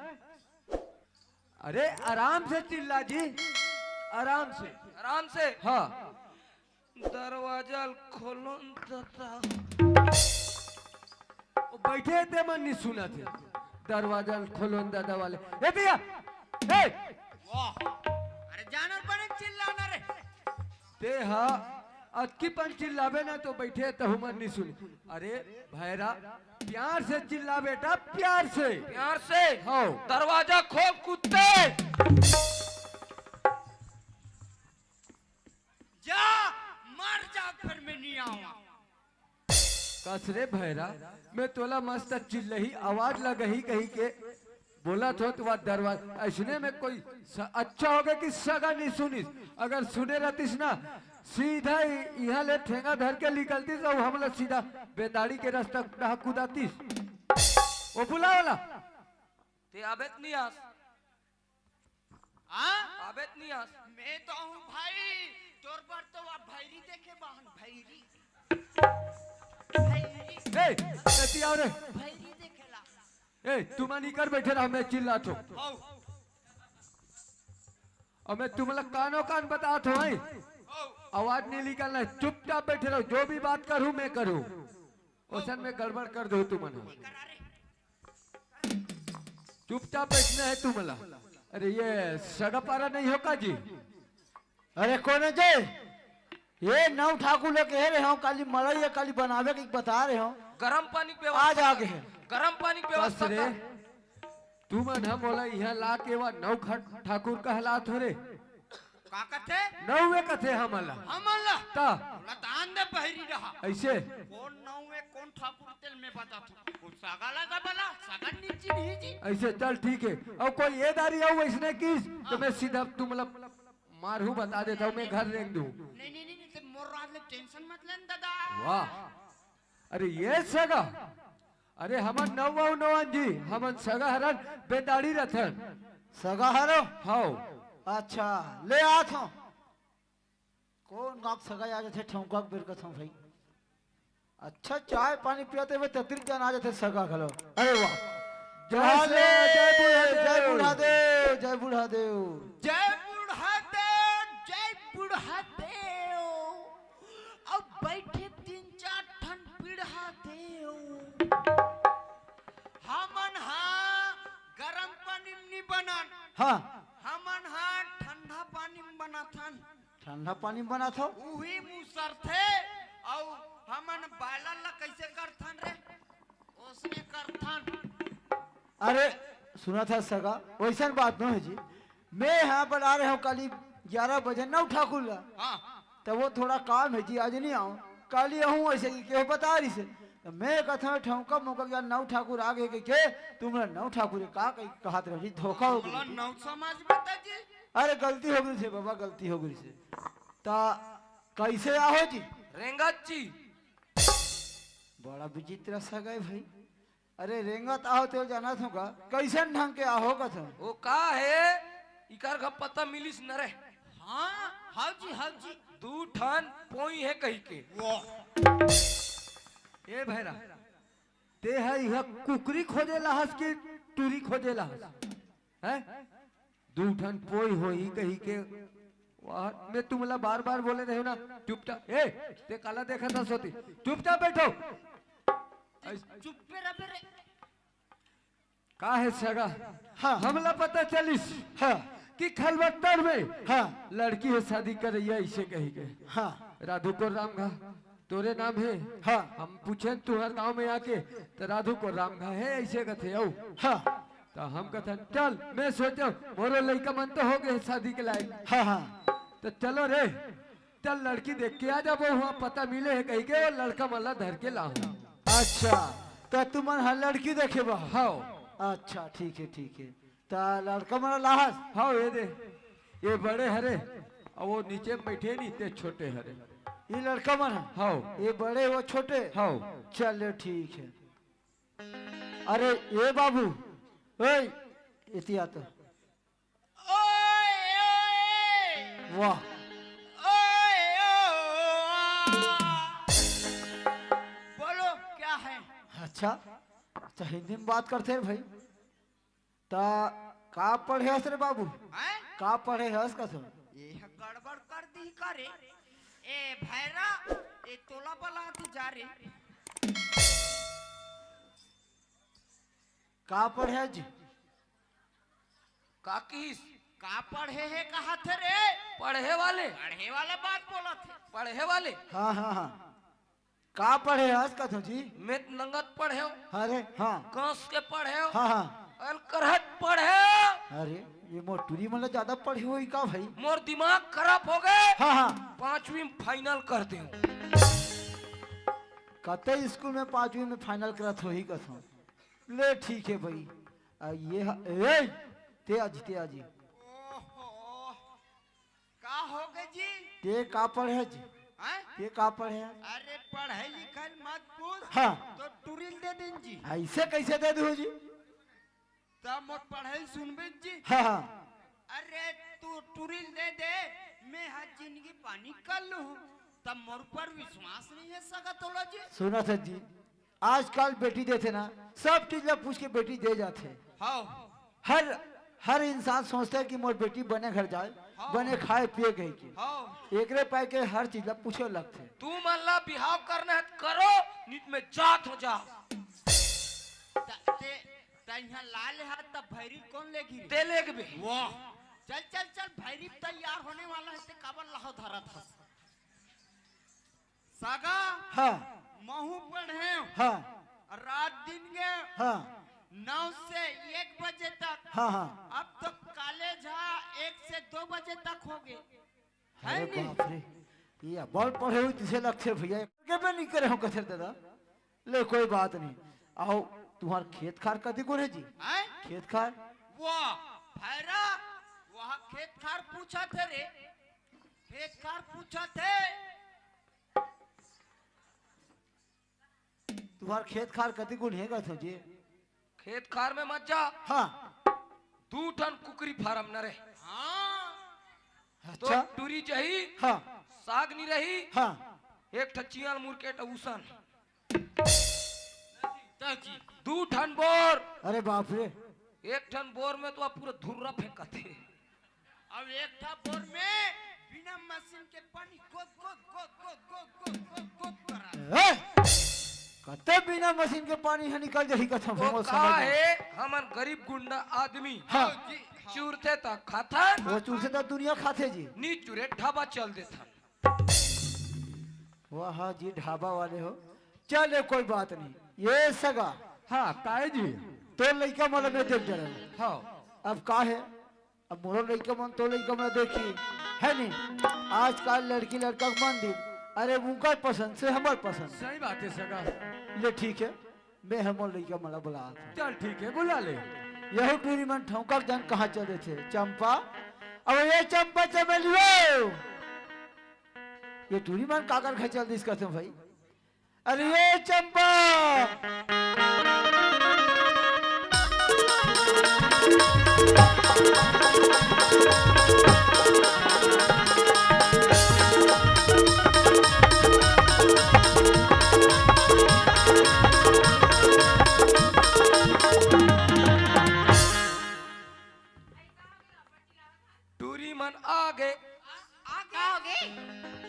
अरे आराम से चिल्ला जी, आराम से। आराम से? हाँ। दरवाजा ल खोलो न ददा। ओ बइठे हे ते मन नइ सुनत हे। दरवाजा ल खोलो न ददा वाले। ए भैया, ए! वाह। अरे जानवर बने चिल्लाना रे। ते हा अतकी पन चिल्लाबे ना त बइठे तहू मन नइ सुने। अरे भैरा, प्यार से चिल्ला बेटा, प्यार से। प्यार से? हव। दरवाजा खोल कुत्ते। जा। घर में नहीं आवा। कस रे भैरा, मैं तोला मस्त चिल्लही आवाज लगही कही के बोलत हों, तो वा दरवाजा अइसने में कोई स-, अच्छा होगे कि सगा नहीं सुनिस। अगर सुने रहतिस ना, सीधा ही इहाँ ले ठेंगा धर के निकलतिस अउ हमला सीधा बेंदाड़ी के रास्ता डहा कुदातिस। ओ बुला वाला। ते आबे त नहीं आस। हाँ? आबे त नहीं आस। मैं तो हूँ भाई, तोर बर तो वा भैरी देखे बाहन, भैरी। भैरी। ए, एती आओ रे। भैरी देखेला। ए, तुमन इकर बैठे रहा, मैं चिल्लात हों। हौ। अउ मैं तुमला कानो कान बतात हों, हैं? हौ। आवाज नहीं निकालना है, चुपचाप बैठे रहो, जो भी बात करूँ मैं करूँ। ओसन में गड़बड़ कर दो तुमन। चुपचाप बैठना है तुमला। अरे ये सगा पारा नहीं हो का जी? अरे कोन हे जी? ये नौ ठाकुर ल कहे रहे हों, काली मड़ई या काली बनावे के बता रहे हों। गरम पानी के आज व्यवस्था आगे कर। हे। गरम पानी के बस व्यवस्था रे। कर। तुमन ह मोला इहाँ ला के वा नौ खा-, ठाकुर कहलात हो रे। का कथे? नौवे कथे हमन ला। हमन ला? त? ओला दान दे बहिरी रहा। अइसे? कोन नौवे, कोन ठाकुर तेल में बतात हों। कोन सगा लगा बला, सगा नीची नहीं जी। अइसे चल ठीक हे। अउ कोई ए दारी अउ अइसने किस, त हाँ। मैं सीधा तुमला मारहूँ, बता देत हों, मैं घर रेंग दूँ। नहीं, नहीं, नहीं, नहीं, ते मोर राज ले tension मत लेन दादा। वाह। अरे ये सगा? अरे हमन नौ अउ नौवन जी, हमन सगा हरन, बेंदाड़ी रथन। सगा हरो? हौ। अच्छा, ले आत हों। कोन गाँव के सगा आ जाथे, ठेंगका के बेर कथों भाई। अच्छा, चाय पानी पियाते हुए ततरी जान आ जाथे सगा घलो। अरे वाह। जय श्री राम, जय बूढ़ा देव। जय बूढ़ा देव, जय बूढ़ा देव। जय बूढ़ा देव, जय बूढ़ा देव। अब बैठे तीन चार ठन पीढ़ा देव। हमन हा गरम पानी म नी बनन। हाँ। हमन हा ठंडा पानी म बनाथन। ठंडा पानी बनात हो? उही मुसरथे, अउ हमन boiler ला कइसे करथन रे? ओसने करथन। अरे, सुनत हस सगा, वइसन बात नोहे जी। मैं हा बला रहे हों काली ग्यारह बजे नौ ठाकुर ला। हाँ। त वो थोड़ा काम हे जी, आज नहीं आऊँ, काली आहूँ, अइसे कहिके बता रहिसे। त मैं कथों ठेंगका मोंका के नौ ठाकुर आगे कहिके, तुमला नौ ठाकुर का कही कहत रहो जी, धोखा होगे। नौ समाज बता जी। अरे गलती होगे से बाबा, गलती होगे से। त कइसे आहो जी? रेंगत जी। बड़ा विचित्र सगा हे भाई। अरे रेंगत आहो ते जानत हों का? कइसन ढंग के आहो कथों? ओ का हे? इकर का पता मिलिस न रे? हाँ, हव जी, हव जी। दू ठन पोई हे कहिके। वाह। ए भैरा, ते ह इहाँ कुकरी खोजे ला हस कि टूरी खोजे ला हस? हैं? दू ठन पोई होही कहिके। वाह, मैं तुमला बार-बार बोले रहेंव ना, चुपचाप, ए, ते काला देखत हस ओती? चुपचाप बैठो। चुप पे रह बे रे। का हे सगा? हाँ। हमला पता चलिस हाँ। कि खलबत्तर में हाँ। लड़की हे शादी करइया अइसे कहिके। हाँ। राधू कोर्राम घा तोरे नाम हे? हाँ। हम पूछेन तुँहर गाँव में आके, त राधू कोर्राम घा हे अइसे कथे अउ। हाँ। त हम कथन, चल, मैं सोचेंव, मोरो लइका मन तो होगे शादी के लायक। हाँ, हाँ। त चलो रे, चल लड़की देख के आ जाबो, उहाँ पता मिले हे कहिके वो लड़का मन ला धर के लाहूँ। अच्छा, त तुमन हा लड़की देखे बर? हव। अच्छा, ठीक हे, ठीक हे। त लड़का मन ला लाहस? हव, ये दे, ये बड़े हरे, अउ वो नीचे में बइठे नहीं, ते छोटे हरे। ये लड़का मन हे? हव। ये बड़े, वो छोटे? हव। चलो, ठीक हे। अरे, ए बाबू, ओए, एती आ तो। ओए, ओए। वाह। ओए, ओ, आ। बोलो, क्या है? अच्छा, अच्छा, हिंदी में बात करते हैं भाई। त का पढ़े हस रे बाबू? हैं? का पढ़े हस कथों? ये ह गड़बड़ कर दी का रे? ए भैरा, ए तोला बला दी जा रे। का पढ़े हस जी? का किहिस? का पढ़े हे कहत हे रे? पढ़े वाले। पढ़े वाला बात बोलत हे। पढ़े वाले। हाँ, हाँ, हाँ। का पढ़े हस कथों जी? मैं त नंगत पढ़ेंव। अरे, हाँ। कस के पढ़ेंव। हाँ, हाँ। अलकरहट पढ़े। अरे, ये मोर टूरी मन ला ज्यादा पढ़े होही का भाई? मोर दिमाग खराब हो गे। हाँ, हाँ। पांचवी में final कर देव। कतई स्कूल में पांचवी में final करत होही कसम। ले ठीक हे भाई। आ, ये ह-, ए, ते आजी, ते आजी। ओहो। का हो गे जी? ते का पढ़े जी? हैं? ते का पढ़े? अरे पढ़े लिखे ल मत पूछ। हाँ। तो टूरी ल दे देन जी। अइसे कइसे दे दूँ जी? त मोर पढ़े ल सुनबे जी। हाँ, हाँ। अरे तू टूरी ल दे दे, मैं ह जिंदगी पानी कर लूँ। तब मोर ऊपर विश्वास नइ हे सगा तोला जी। सुनत हस जी, आजकल बेटी देथे ना, सब चीज ला पूछ के बेटी दे जाथे। हाँ। हर, हर इंसान सोचथे कि मोर बेटी बने घर जाए, हाँ। बने खाए पिए कहिके। हाँ। एकरे पाए के हर चीज ला पूछे लगथे। तुमन ला बिहाव करना हे त करो, नइ त मैं जात हँव जा। त-, ते, त इहाँ ला ले हा, त भैरी कोन लेगही रे? ते लेगबे। वाह। चल, चल, चल, भैरी तैयार होने वाला हे, ते काबर लाहो धरत हस? सगा, हाँ। महूँ पढ़ेंव। हाँ। रात दिन के हाँ। नौ से एक बजे तक। हाँ, हाँ। अब तो college हा, एक से दो बजे तक हो गे। हे अरे नी? बाप रे, ये अब्बड़ पढ़े हुई तइसे लगथे भैया, एक भी नइ करे हों कथे दादा। ले कोई बात नहीं, अउ तुम्हर खेत खार कति कोन हे जी? हैं? खेत खार? वाह, भैरा, वहाँ खेत खार पूछथे रे, खेत खार पूछथे। तुम्हर खेत खार कति कोन हे कथों जी? खेत खार में मत जा। हाँ। दू ठन कुकरी farm न रहे। हाँ। तो अच्छा। टूरी जाही, हाँ। साग नइ रही। हाँ। एक ठा चियाल मुर्केट उसन। दू ठन बोर। अरे बाप रे। एक ठन बोर में तो अब पूरा धुर्रा फेंकथे। अब एक ठा बोर में बिना मशीन के पानी गोद, गोद, गोद करा। ए, कते बिना मशीन के पानी ह निकल जाही कथम, वो हमर का समझ में। हे, हमन गरीब गुंडा आदमी। हाँ। जी, हाँ। चुरथे त खाथन। वो चुरथे त दुनिया खाथे जी। नी चुरे ढाबा चल देथन। वाह जी, ढाबा वाले हो। चले, कोई बात नहीं। ये सगा। हाँ, काहे जी? तोर लइका मन ला मैं देख डरे। हाँ। अब का हे? अब मोरो लइका मन तोर लइका मन ला देखही, हे नी? आजकल लड़की लड़का के मन दिन, अरे उनकर पसंद से हमर पसंद। सही बात हे सगा। ले ठीक हे, मैं ह मोर लइका मन ला बुलात हँव। चल ठीक हे, बुला ले। यहू टूरी मन ठौंका के जान कहाँ चल देथे। चंपा, अब ये चंपा चमेली हो, ये टूरी मन काकर घर चल दिस कथों भाई? अरे ये चंपा। टूरी मन आ गे। का हो गे?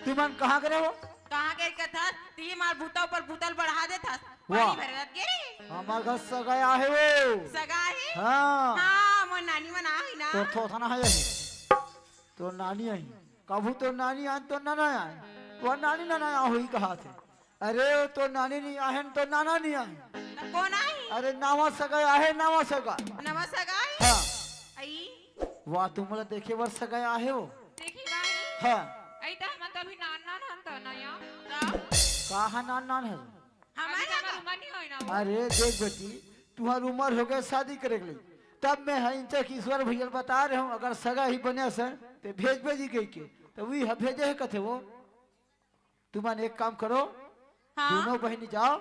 तुमन कहाँ गे हो? कहाँ गे कथस? ती मार बूता ऊपर बूता ल बढ़ा देथस। वाह। पानी भरे रत गे रे। हमर घर सगा आहे वो। सगा आहे? हाँ। हाँ, मोर नानी मन आही ना। तोर थोथना हे यही। तोर नानी आही। कभू तोर नानी आए, तोर नना आए। तोर नानी नना आ होही कहाथे। अरे, वो तो नानी नइ आहे, तो नाना नइ आहे। त कोन आहे? अरे, नवा सगा आहे, नवा सगा। नवा सगा आहे? हाँ। आई। वाह, तुमला देखे बर सगा आहे वो। देखी भाई। हाँ। आई त हमन तो अभी नान नान हन त ना या। त? कहाँ नान नान हे? हमर अभी तो हमर ना। उमर नइ होय ना वो। अरे, देख बेटी, तुहर उमर हो गे शादी करे के लिए। तब मैं ह इंचक ईश्वर भैया ल बता रहे हँव, अगर सगा ही बने सन, ते भेजबे जी कहिके। त उही ह भेजे हे कथे वो। तुमन एक काम करो, हाँ। दूनों बहिनी जाव,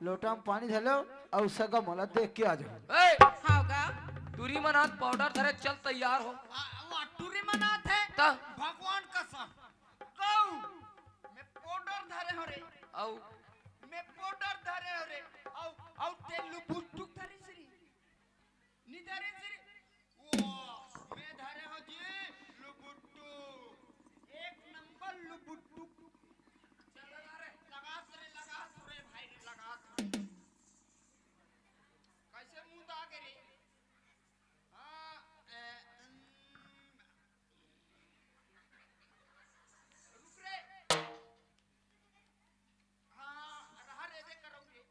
लोटा में पानी धर लेव अउ सगा मोला देख के आ जाव। ए! हाँ गा। टूरी मन आत, powder धरे, चल तैयार हो। आ, वो टूरी मन आत हे। त? भगवान कसम। गऊ, मैं powder धरे हँव रे। अउ? मैं powder धरे हँव रे। अउ, अउ तेल लुपुटुक धरे श्री। निधरे सिरी। वाह, मैं धरे हँव जी, लुबुट्टू। एक नंबर लुबुट्टू। चल लगा रे, लगा रे, लगा रे भाई, लगा रे। कैसे मुंह दागे रे? हाँ, ए, उम, रुक रे। हाँ, रहा रे, दे करो रे।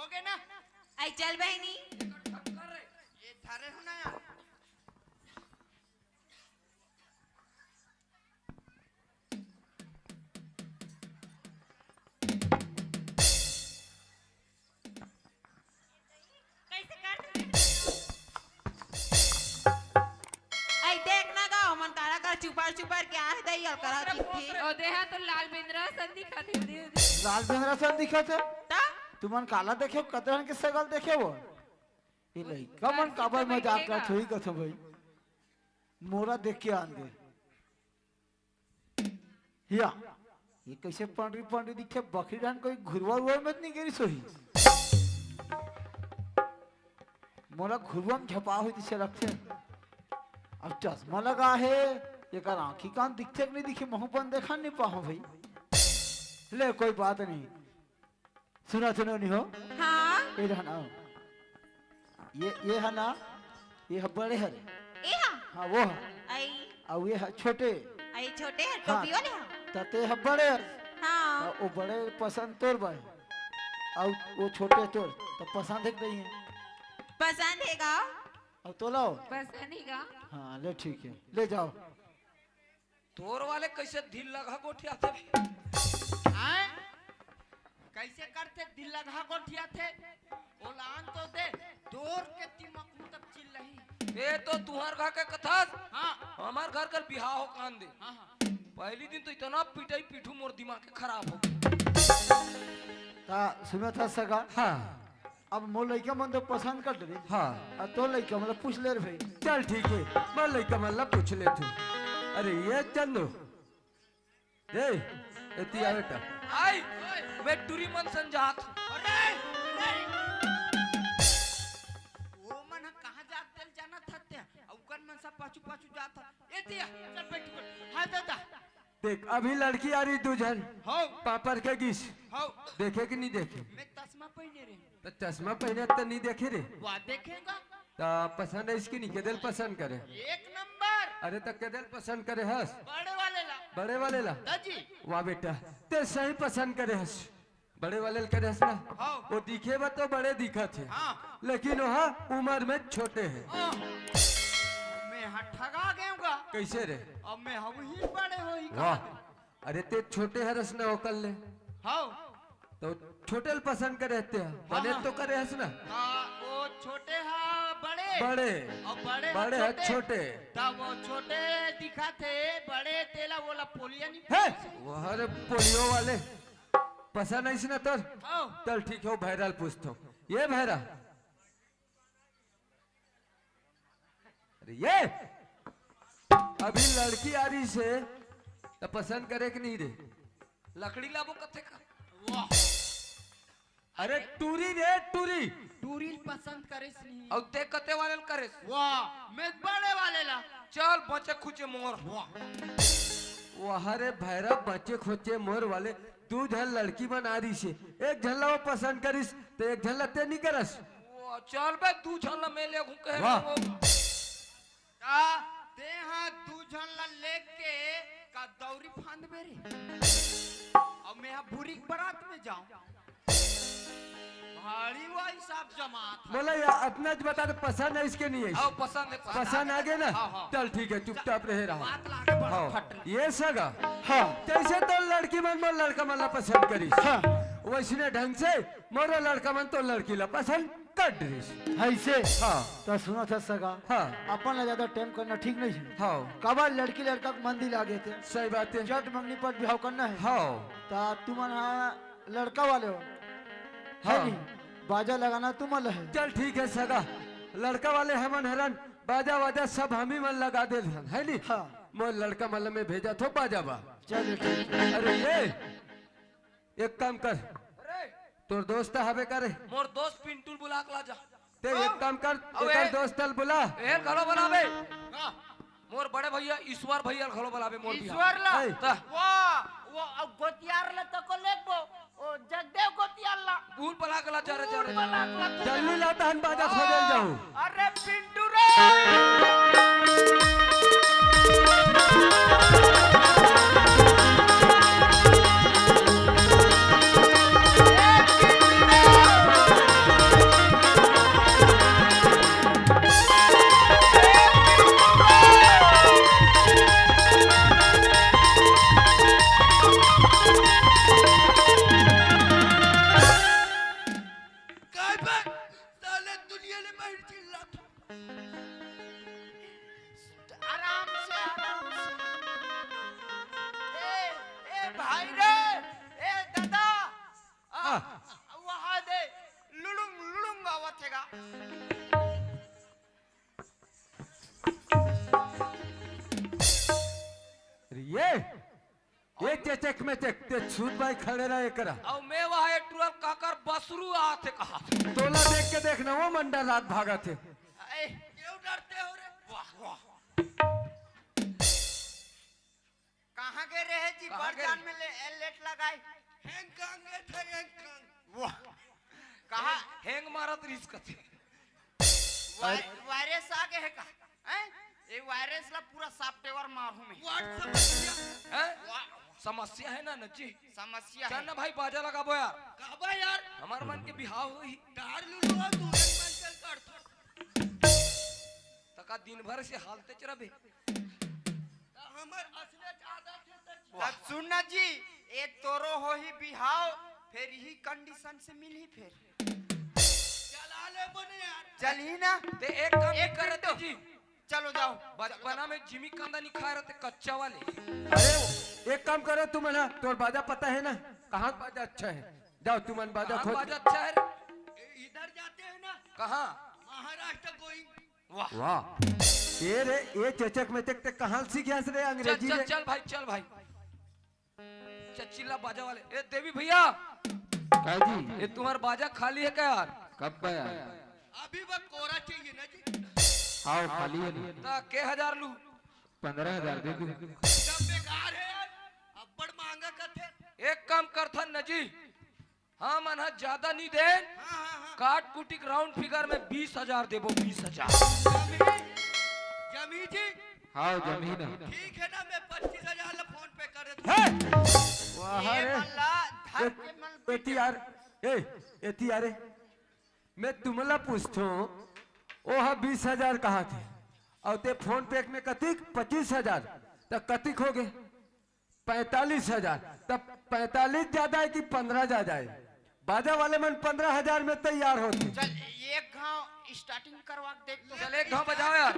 के ना। आई चल बहिनी। ये धरे हो ना यार। कैसे कर सकते हो? आई देख ना गा, हमन काला कर चुपर चुपर के आंख दई अल करा दिखथे। ओ देहा तो लाल बेंदरा सन दिखत हे, दे, दे। लाल बेंदरा सन दिखत हे? त? तुमन काला देखे, कतरन के सकल देखे वो? ये लइका मन काबर मजाक करत होही कथो भाई? मोला देख के आन दे। या, ये कैसे पंडरी पंडरी दिखे? बकरी डान कोई घुरवा उरवा में नहीं गिरी सोही। मोला घुरवा में झपा हुई दिसे लगथे। अब चश्मा लगा हे, एकर आंखी कान दिखथे कि नहीं दिखे, महू बन देखा नहीं पाहूं भाई। ले, कोई बात नहीं। सुना, सुनो नहीं हो। हाँ। ये रहना। ये, ये है ना, ये है बड़े हरे। ए हा? हाँ, वो है। आई। अउ ये है छोटे। आई छोटे है, हाँ। टोपी वाले हा? तते है बड़े हरे। हाँ। तो वो बड़े पसंद तोर बाय। अउ वो छोटे तोर, तो पसंद है कि नहीं है? पसंद है गा। अउ तो लाओ। पसंद है गा। हाँ, ले ठीक है, ले जाओ। तोर वाले कैसे दिल लगा गोठियाथे? हैं? कैसे करथे दिल लगा गोठियाथे? ओला आन तो दे, तोर के दिमाग में तब चिल्लही। ए तो तुहर घर के कथस? हाँ। हमार घर कर बिहाव हो कान दे। हाँ, हाँ। पहली दिन तो इतना पिटाई पीठू मोर दिमाग के खराब हो गया। ता सुनत हस सगा? हाँ। अब मोर लइका मन तो पसंद कर डरे। हाँ। अब तोर लइका मन ल पूछ ले रे भाई। चल ठीक है, मोर लइका मन ल पूछ लेथों। अरे ये चंदू, ए, एती आ बेटा। आई, मैं टूरी मन संजात। अरे, अरे। वो मन ह कहाँ जात तेल जानत हत्या? अउ कन मन सब पाछू पाछू जात ह। एती आ, चल बैठ कर। हाँ दादा। देख, अभी लड़की आ रही दू झन। हौ। पापड़ के गिस। हौ। देखे कि नहीं देखे? मैं तसमा पहिने रहे। त चश्मा पहिने त नहीं देखे रे। वाह, देखेगा। त पसंद है इसकी नहीं, केदे ल पसंद करे? एक नंबर। अरे त केदे ल पसंद करे हस? बड़े वाले ला। बड़े वाले ला? दाजी। वाह बेटा, ते सही पसंद करे हस। बड़े वाले ल करे हस ना? हाँ। वो दिखे बा तो बड़े दिखत हे। हाँ। लेकिन वह उम्र में छोटे हे। हाँ। मैं हा ठगा गए हूँ गा। कैसे रे? अब मैं हा वही बड़े होही वाह। कहा। अरे ते छोटे हरस ना ओकर ले। हाँ। तो छोटे ल पसंद करे हते ह। हाँ, बने हाँ। तो करे हस ना। हाँ, वो छोटे हा बड़े। बड़े। और बड़े हा बड़े हा छोटे। छोटे। तब वो छोटे दिखा थे, बड़े तेला वोला पोलिया नहीं हे, पसंद। वो हर पोलियो वाले। पसंद आइस ना तोर? हाँ। चल ठीक है, वो भैरा ल पूछथों। ये भैरा, अरे ये अभी लड़की आ रही से त पसंद करे कि नहीं रे? लकड़ी लाबो कथे का? वाह। अरे टूरी रे टूरी। टूरी ल पसंद करेस नहीं। अउ ते कते वाले ल करेस? वाह, मैं बड़े वाले ला। चल बचे खुचे मोर। वाह। वाह रे भैरा, बचे खुचे मोर वाले। दू झन लड़की मन आ रही से, एक झन ला वो पसंद करिस त एक झन ला ते नहीं करस। वो चल बे, दू झन ला मैं ले घूम के वाह। वो। का ते हा दू झन ला लेके का दौरी फांद बे रे? अब मैं हा बुरी के बारात में जाऊं। भारी हुआ हिसाब जमात है। बोला या अतना ज बता दे, पसंद है इसके नहीं है? आओ, पसंद है, पसंद। पसंद आ गए ना? हाँ, हाँ। चल ठीक है, चुपचाप रहे रहा। बात ला आगे बढ़ा, हाँ। फट ले। ये सगा? हाँ। जैसे तो लड़की मन मोर लड़का मन ला पसंद करिस। हाँ। वैसने ढंग से मोरो लड़का मन तो लड़की ला पसंद कर डरिस। ऐसे? हाँ। तो सुनत हस सगा? हाँ। अपन ला ज्यादा टाइम करना ठीक नहीं है। हाँ। काबर लड़की लड़का के मन दिला गे थे। सही बात है। चट मंगनी पर बिहाव करना है। हाँ। तो तुमन हा लड़का वाले हो। है हाँ। नहीं? बाजा लगाना तुमन ला है। चल ठीक है सगा। लड़का वाले हमन हरन, बाजा वाजा सब हमी मन लगा दे हन, है नहीं? हाँ। मोर लड़का मन ला मैं भेजथों बाजा बा। चलिए ठीक है। अरे ये एक काम कर, अरे। तोर दोस्त हवे का रे? मोर दोस्त पिंटू ल बुला के ला जा। ते हाँ। एक काम कर, अबे। एकर दोस्त ल बुला। एहर घलो बुलाबे। हाँ। मोर बड़े भैया ईश्वर भैया ल घलो बुलाबे मोर बिहाव। ईश्वर ला? ए। त। वाह, वो अब गोतियार ला तको लेबो। ओ जगदेव गोतियार ला। भूल बुला के ला जा रे, जा रे, जा रे। बुला के ला तू। जल्दी ला तहन बाजा खोजल जाऊं। अरे पिंटू रे। चेक में चेक, ते छूत भाई खड़े रहे करा। अउ मैं वहाँ ए टुरल काकर बसरू आथे कहा। तोला देख के देखना वो मंडा रात भागथे। ए, क्यों डरते हो रे? वाह, वाह। कहाँ गए रहे जी? कहाँ गए? बरजान में ले, लेट लगाए। हैंग कांग गए थे, हैंग कांग। वाह। कहाँ? हैंग मारत रिस कथे। वाय-, वायरस आ गए है का? हैं? ये वायरस ला पूरा सॉफ्टवेयर मारू मैं। What समस्या? हैं? वाह। समस्या है ना, नजी? समस्या चल है। ना भाई, बाजा लगाबो यार। काबा यार? हमार मन के बिहाव होही। तार लुलु हो, तू एक मन चल कर थो। त का दिन भर से हालते च रबे? त हमर असले ज्यादा थे त तब सुन ना जी, ए तोरो होही बिहाव, फिर यही कंडीशन से मिलही फिर। चला ले बने यार। चल ही ना। ते एक काम एक कर मिनट। जी। चलो जाओ। बचपना में जिमी कांदा नहीं खाए रहते, कच्चा वाले। अरे, एक काम करो तुम, है ना, तोर बाजा पता है ना, कहाँ बाजा अच्छा है? जाओ तुम, बाजा कहाँ खोज। बाजा अच्छा है रे? इधर जाते हैं ना। कहाँ? महाराष्ट्र गोइंग। वाह। वाह। ये रे, ये चेचक में चेक ते कहाँ सीख गया रे चल, अंग्रेजी चल, रे? चल भाई, चल भाई। चल, चिल्ला बाजा वाले। ए, देवी भैया। का जी? ये तुम्हारा बाजा खाली है क्या यार? कब का यार? अभी वो कोरा चाहिए ना जी। हाँ, खाली है ना। ता के हजार लू? पन्द्रह हजार दे दो। सब बेकार है यार। अब्बड़ महंगा कथे। एक काम कर था न जी। हाँ, मन ह ज्यादा नहीं देन। हाँ, हाँ, हाँ। काट कुटिक राउंड फिगर में बीस हजार देबो, बीस हजार। जमी, जमी जी। हाँ, जमी ना। ठीक है ना, मैं पच्चीस हजार ला फोन पे कर देता हूँ। हे! वाह ए रे। मल्ला, धर ए, के मल एती यार, ए, एती यार, ए। मैं तुमला पूछथों, ओ हा बीस हजार कहा थे, अउ ते फोन पे में कतिक? पच्चीस हजार, त कतिक हो गए? पैंतालीस हजार। तब पैंतालीस ज्यादा है कि पन्द्रह ज्यादा है? बाजा वाले मन पन्द्रह हजार में तैयार होते। चल, एक घाव स्टार्टिंग करवा के देख तो। चल, एक घाव बजाओ यार।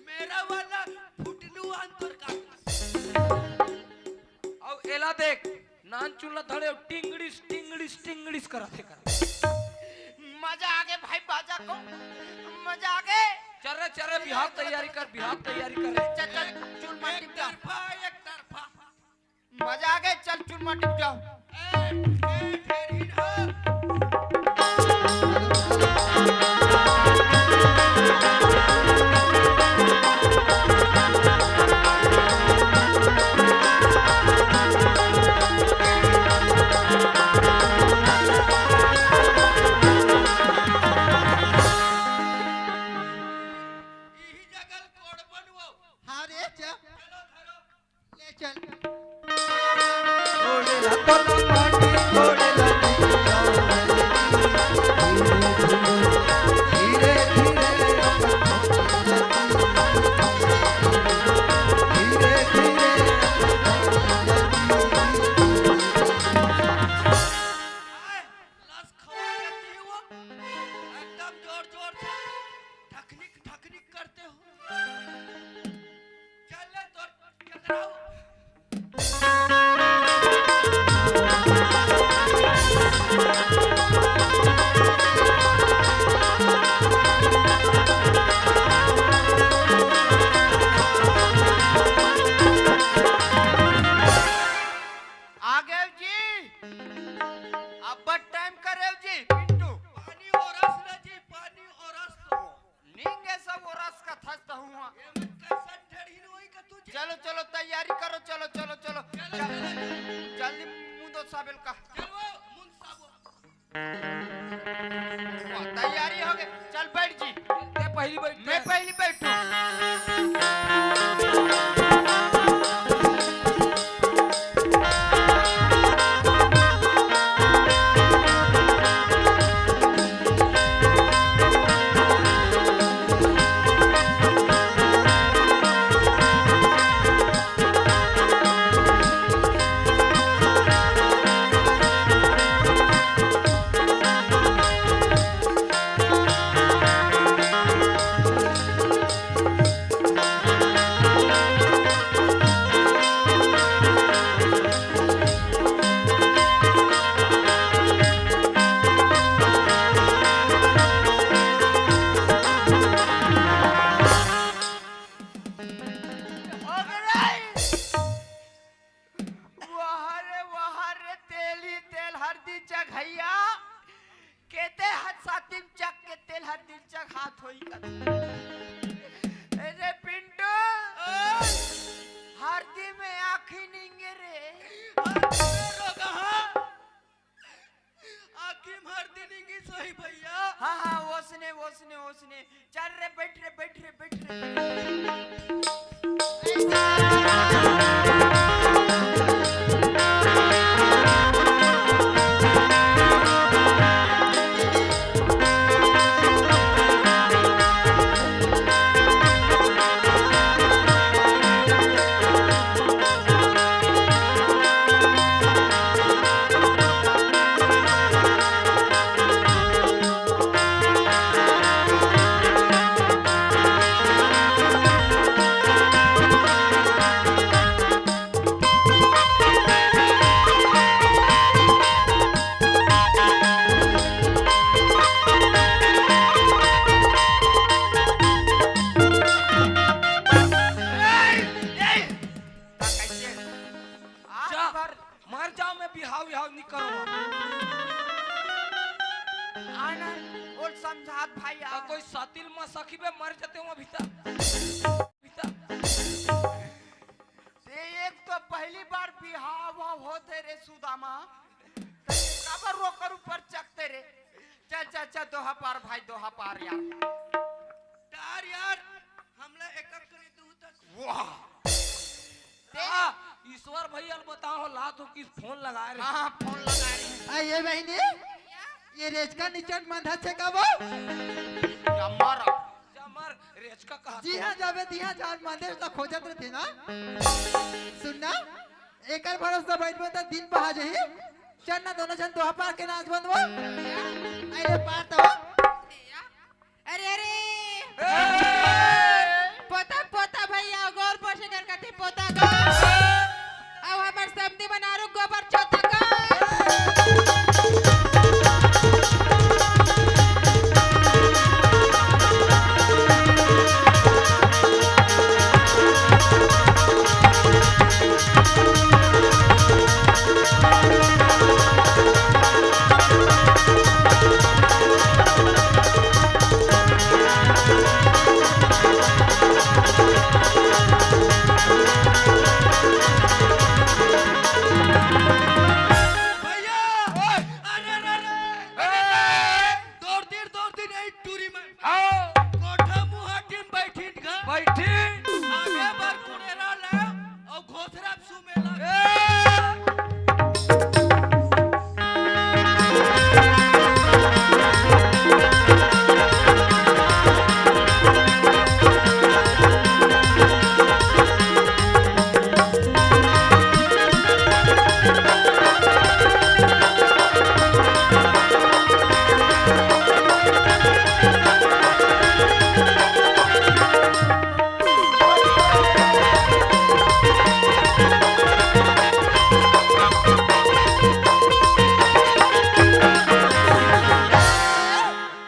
मेरा वाला फुटलू अंतर का। अउ एला देख, नानचुन ला धड़े टिंगड़िस, टिंगड़िस, टिंगड़िस करत हे, करत। मजा आ गए भाई बाजा को, मजा आ गए। चल रे, चल रे, बिहाव तैयारी कर, बिहाव तैयारी कर रे। चल, चल, चुल मार एक टिप जा। तरफा, एक तरफा। मजा आ गए, चल चुल मार टिप जाओ। ए, ए, ढेर ही ना। यही जगह कोड़ बनवाओ। हाँ रे, जा। चलो, धरो। ले चल। आए, लस खवा देती है वो। एकदम जोर जोर से ठकनिक ठकनिक करते हो। चल ले तोर टकराओ। आ गए जी। अब्बड़ टाइम करे जी, पिंटू। पानी ओरस ले जी, पानी ओरस तो। नींगे सब ओरस का थस तो हुआ। ये मत कर, सट ढेर ही नहीं होई का तुझे। चलो, चलो, तैयारी करो, चलो, चलो, चलो। चलो, चल, चलो। जल्दी मुंह दो साबेल का। चलो, मुंह साबो। वाह, तैयारी हो गई। चल बैठ जी। मैं पहली बैठ, मैं पहली बैठू। चघैया, केते हाथ सातिम चक के तेल हाथ दिल चक हाथ होई कत। ए रे पिंटू, हरदी में आँखी निंगे रे। हरदी में रोगहा, आँखी में हरदी निंगी सोई भैया। हाँ, हाँ, ओसने, ओसने, ओसने। चल रे, बैठ रे, बैठ रे, बैठ रे। आज जा, भर मर जाओ, मैं बिहाव विहाव नहीं करूँगा। आना, बोल समझात भाई, आ। कोई सातिल मा सखी बे मर जाते हो अभी तक। अभी तक। ते एक तो पहली बार बिहाव होते रे सुदामा, ते काबर रोकर ऊपर चकते रे। चल, चल, चल, दोहा पार भाई, दोहा पार यार। यार, यार, हमला एकक करी तू तक। वाह। आ, ईश्वर भैया ल बताओ, ला तो किस फोन लगा रहे। हाँ, हाँ, फोन लगा रहे। आ, ये बहिनी, ये रेचका निचट मंधा छे का वो? जमर। जमर, रेचका कहा जी हाँ, जाबे दिहा जान मंदिर तो खोजत रहते ना। सुन ना, एकर भरोसा बैठबो त दिन पहा जही। चल ना, दोनों जन दोहा पार के नाच बंद वो। अरे पार तो। अरे, अरे। ए! पोता, पोता भैया, गोर पोछे कर कथे पोता का। अब हमर समधी मन आरु गोबर चोता का। भैया, ओए, अरे, अरे, अरे, अरे, दौड़ दिन, दौड़ दिन, यही टूरी में। आओ। कोठा मुहाटी में बैठिन घर। बैठिन। आगे बर कुड़ेरा ले, और घोसरा सुमेला। ए!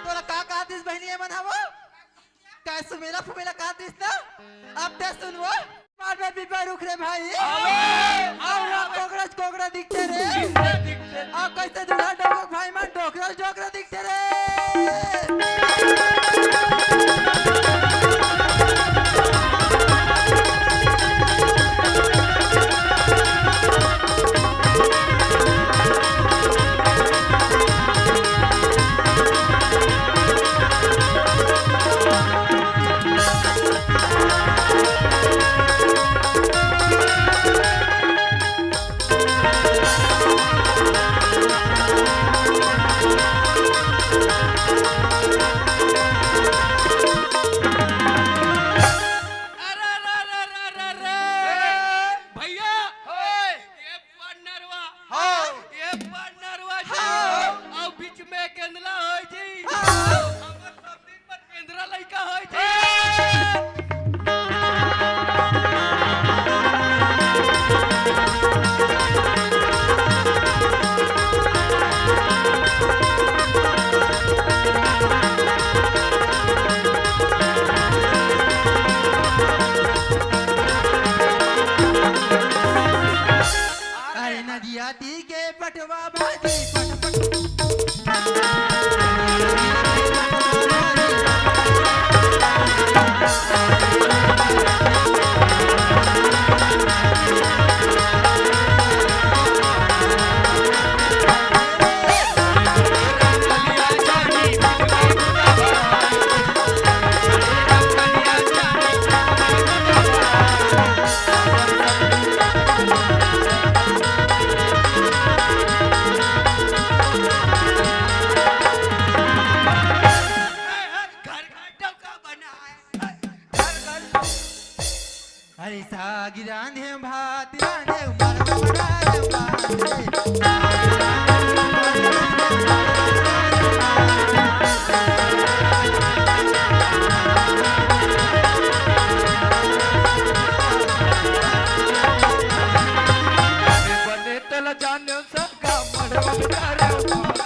तोला का कहा दिस बहिनी, एमन हवो? तैं सुमेला फुमेला कहा दिस ना? अब तैं सुनवो। मार बे बिब्बा रुख रे भाई। आओ। आओ, आओ, कोकरच कोकरा दिखथे रे। दिखथे, दिखथे। आओ, कैसे दूल्हा डोकरा भाई मन डोकरच डोकरा दिखथे रे। दिया दी के पटवा बाजी पट पट। घर का बना है। घर, घर। अरे साग रांधे भात रांधे मरवा डारे मारे। बने तल जाने सब का मरवा डारे मारे।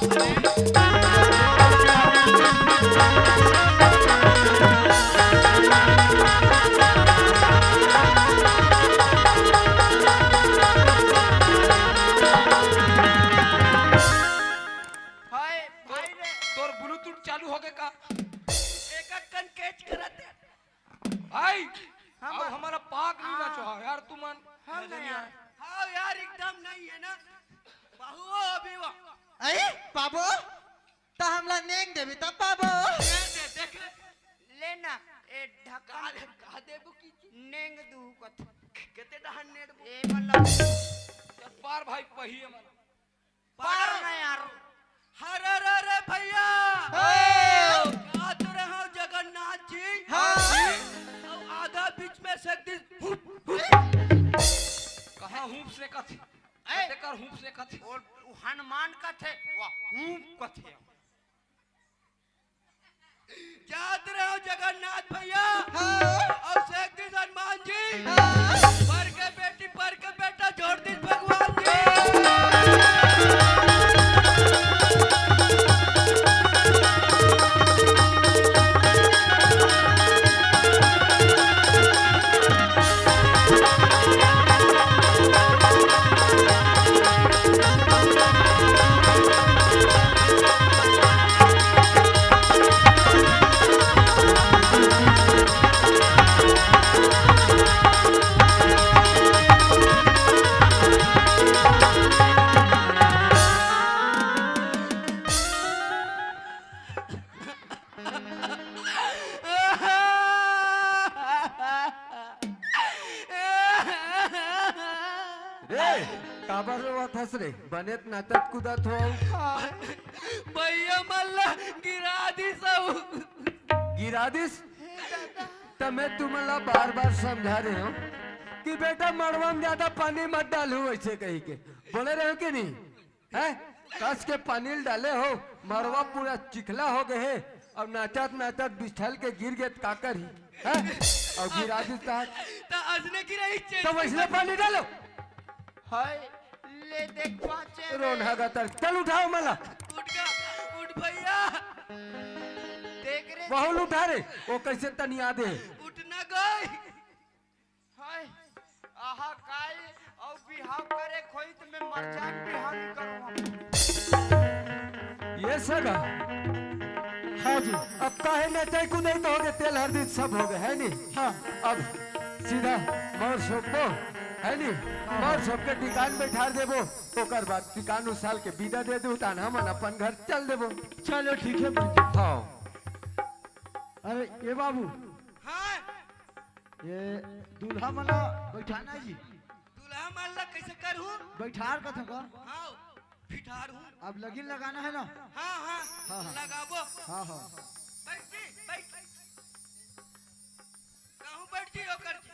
हाय, भाई रे। तोर Bluetooth चालू हो गए का? एक कन कैच करत है। भाई, हाँ, अब मार। हमारा पाक नहीं ना हाँ। चाहा यार, तुमन। हम नहीं यार। हाँ यार, एकदम नहीं है ना। बाबू, अभी वो। अरे, बाबू, त हमला नेंग देबे त पाबो। दे, दे, देख ले। ले ना, ए ढक्कन। का दे, का देबो की चीज? नेंग दू कथे। केते डहन नेंग देबो? ए मतलब। चल पार भाई, पहिए मन। पार ना यार। अरे, अरे, अरे भैया। हाँ। का तो रहा जगन्नाथ जी। हाँ। अब आधा बीच में से दिस। कहाँ हूप से कथे? ए? तेकर हूप से कथे। ओ, ओ हनुमान कथे, वाह, हूप कथे। जात रहे हो जगन्नाथ भैया। हाँ। और शेख दिस हनुमान जी। हाँ। पर के बेटी, पर के बेटा, जोड़ दिस भगवान जी। रे, काबर रोवत हस रे? बने त नाचत कूदत हो। भैया मन ला गिरा दिस अउ। गिरा दिस? त मैं तुमन ला बार-बार समझा रहे हो कि बेटा मड़वा में ज्यादा पानी मत डालू ऐसे कही के। बोले रहे हो कि नहीं? हैं? कस के पानी ल डाले हो, मड़वा पूरा चिखला हो गए हे, अब नाचत नाचत बिछल के गिर गे त का करही? हैं? अब गिरा दिस त। त असने गिरही चे। त वैसने पानी डालो। हाय, ले देख पाचे रे। रोनहा गतर, चल उठाओ मला। उठ गा, उठ भैया। देख रे। वहू ल उठा रे, वो कैसे तनिया दे। उठ ना गई। हाय, आहा काई, अउ बिहाव करे खोई त मैं मर जान बिहाव नहीं करूँ हम। ये सगा। हाँ जी। अब काहे नचई कुदई तो हो गए, तेल हरदी सब हो गए, है नी? हाँ। अब सीधा मौर सोपबो, है नी? हाँ। मौर सोप के टिकान बैठार देबो, ओकर बाद टिकान उसाल के विदा दे दू, तान हमन अपन घर चल देबो। चलो ठीक है पंडित। हाँ। अरे ये बाबू। हाँ। ये दूल्हा मन ला बैठाना जी। दूल्हा मन ला कैसे करहूँ? बैठार कथों का? हाँ, फिठार हूँ। अब लगिन लगाना है ना? हाँ, हाँ, हाँ, हाँ। लगाबो। हाँ, हाँ। बैठ जी, बैठ। कहूँ बैठ जी, ओकर जी।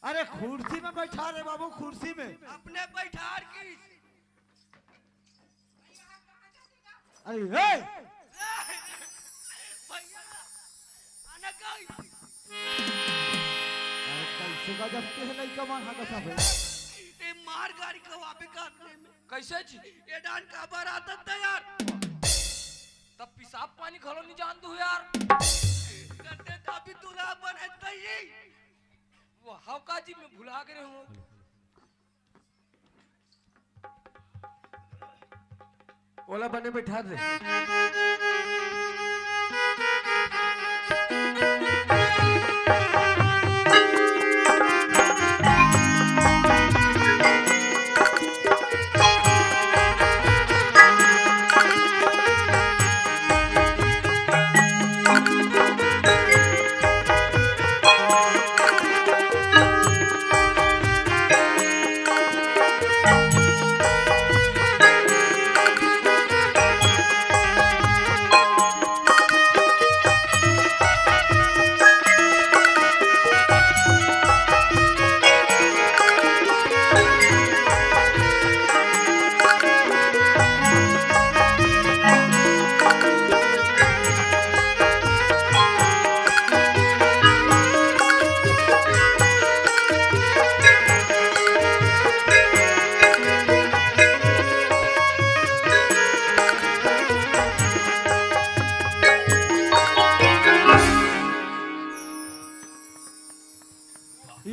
अरे कुर्सी में बैठार रे बाबू, कुर्सी में। अपने बैठार की। अरे, ए! भैया, आना कहीं। अरे, कैसे गजब के है लइका मन हा कसम है। ए, मार गाड़ी खवाबे का अपने में। कैसे जी? ये डान का बार आता था यार। तब पेशाब पानी घलो नहीं जान दू यार। करते तो अभी दूल्हा बने तही। वो हव का जी, मैं भुला गए हूँ। ओला बने बैठा दे।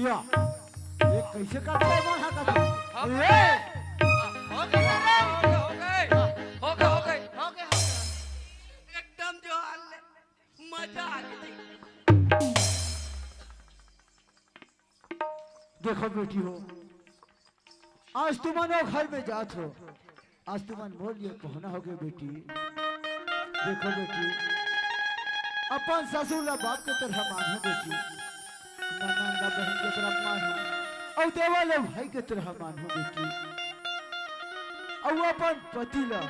या, ये कैसे करता है वहाँ का तू? हम ए! हो गए, हो गए, हो गए, हो गए, हो गए। एकदम जो हाल है, मजा आ गई। देखो बेटी हो, आज तुमन ओ घर में जात हो, आज तुमन मोर लिए पहुना हो गए बेटी। देखो बेटी, अपन ससुर ला बाप के तरह मानहू बेटी, ननद ला बहन के तरह मानहू, अउ देवर ला भाई के तरह मानहू बेटी, अउ अपन पति ला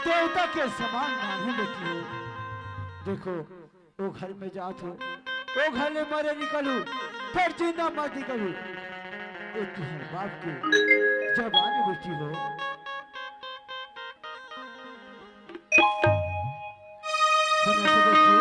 देवता के समान मानहू बेटी हो। देखो, ओ घर में जात हो, ओ घर ले मरे निकलू, फेर जिंदा मत निकलू। ए तुहर बाप के जबान बेटी हो। सुनो तो बेटी।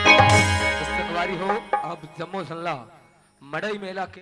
संगवारी हो, अब जम्मो झन ला मड़ई मेला के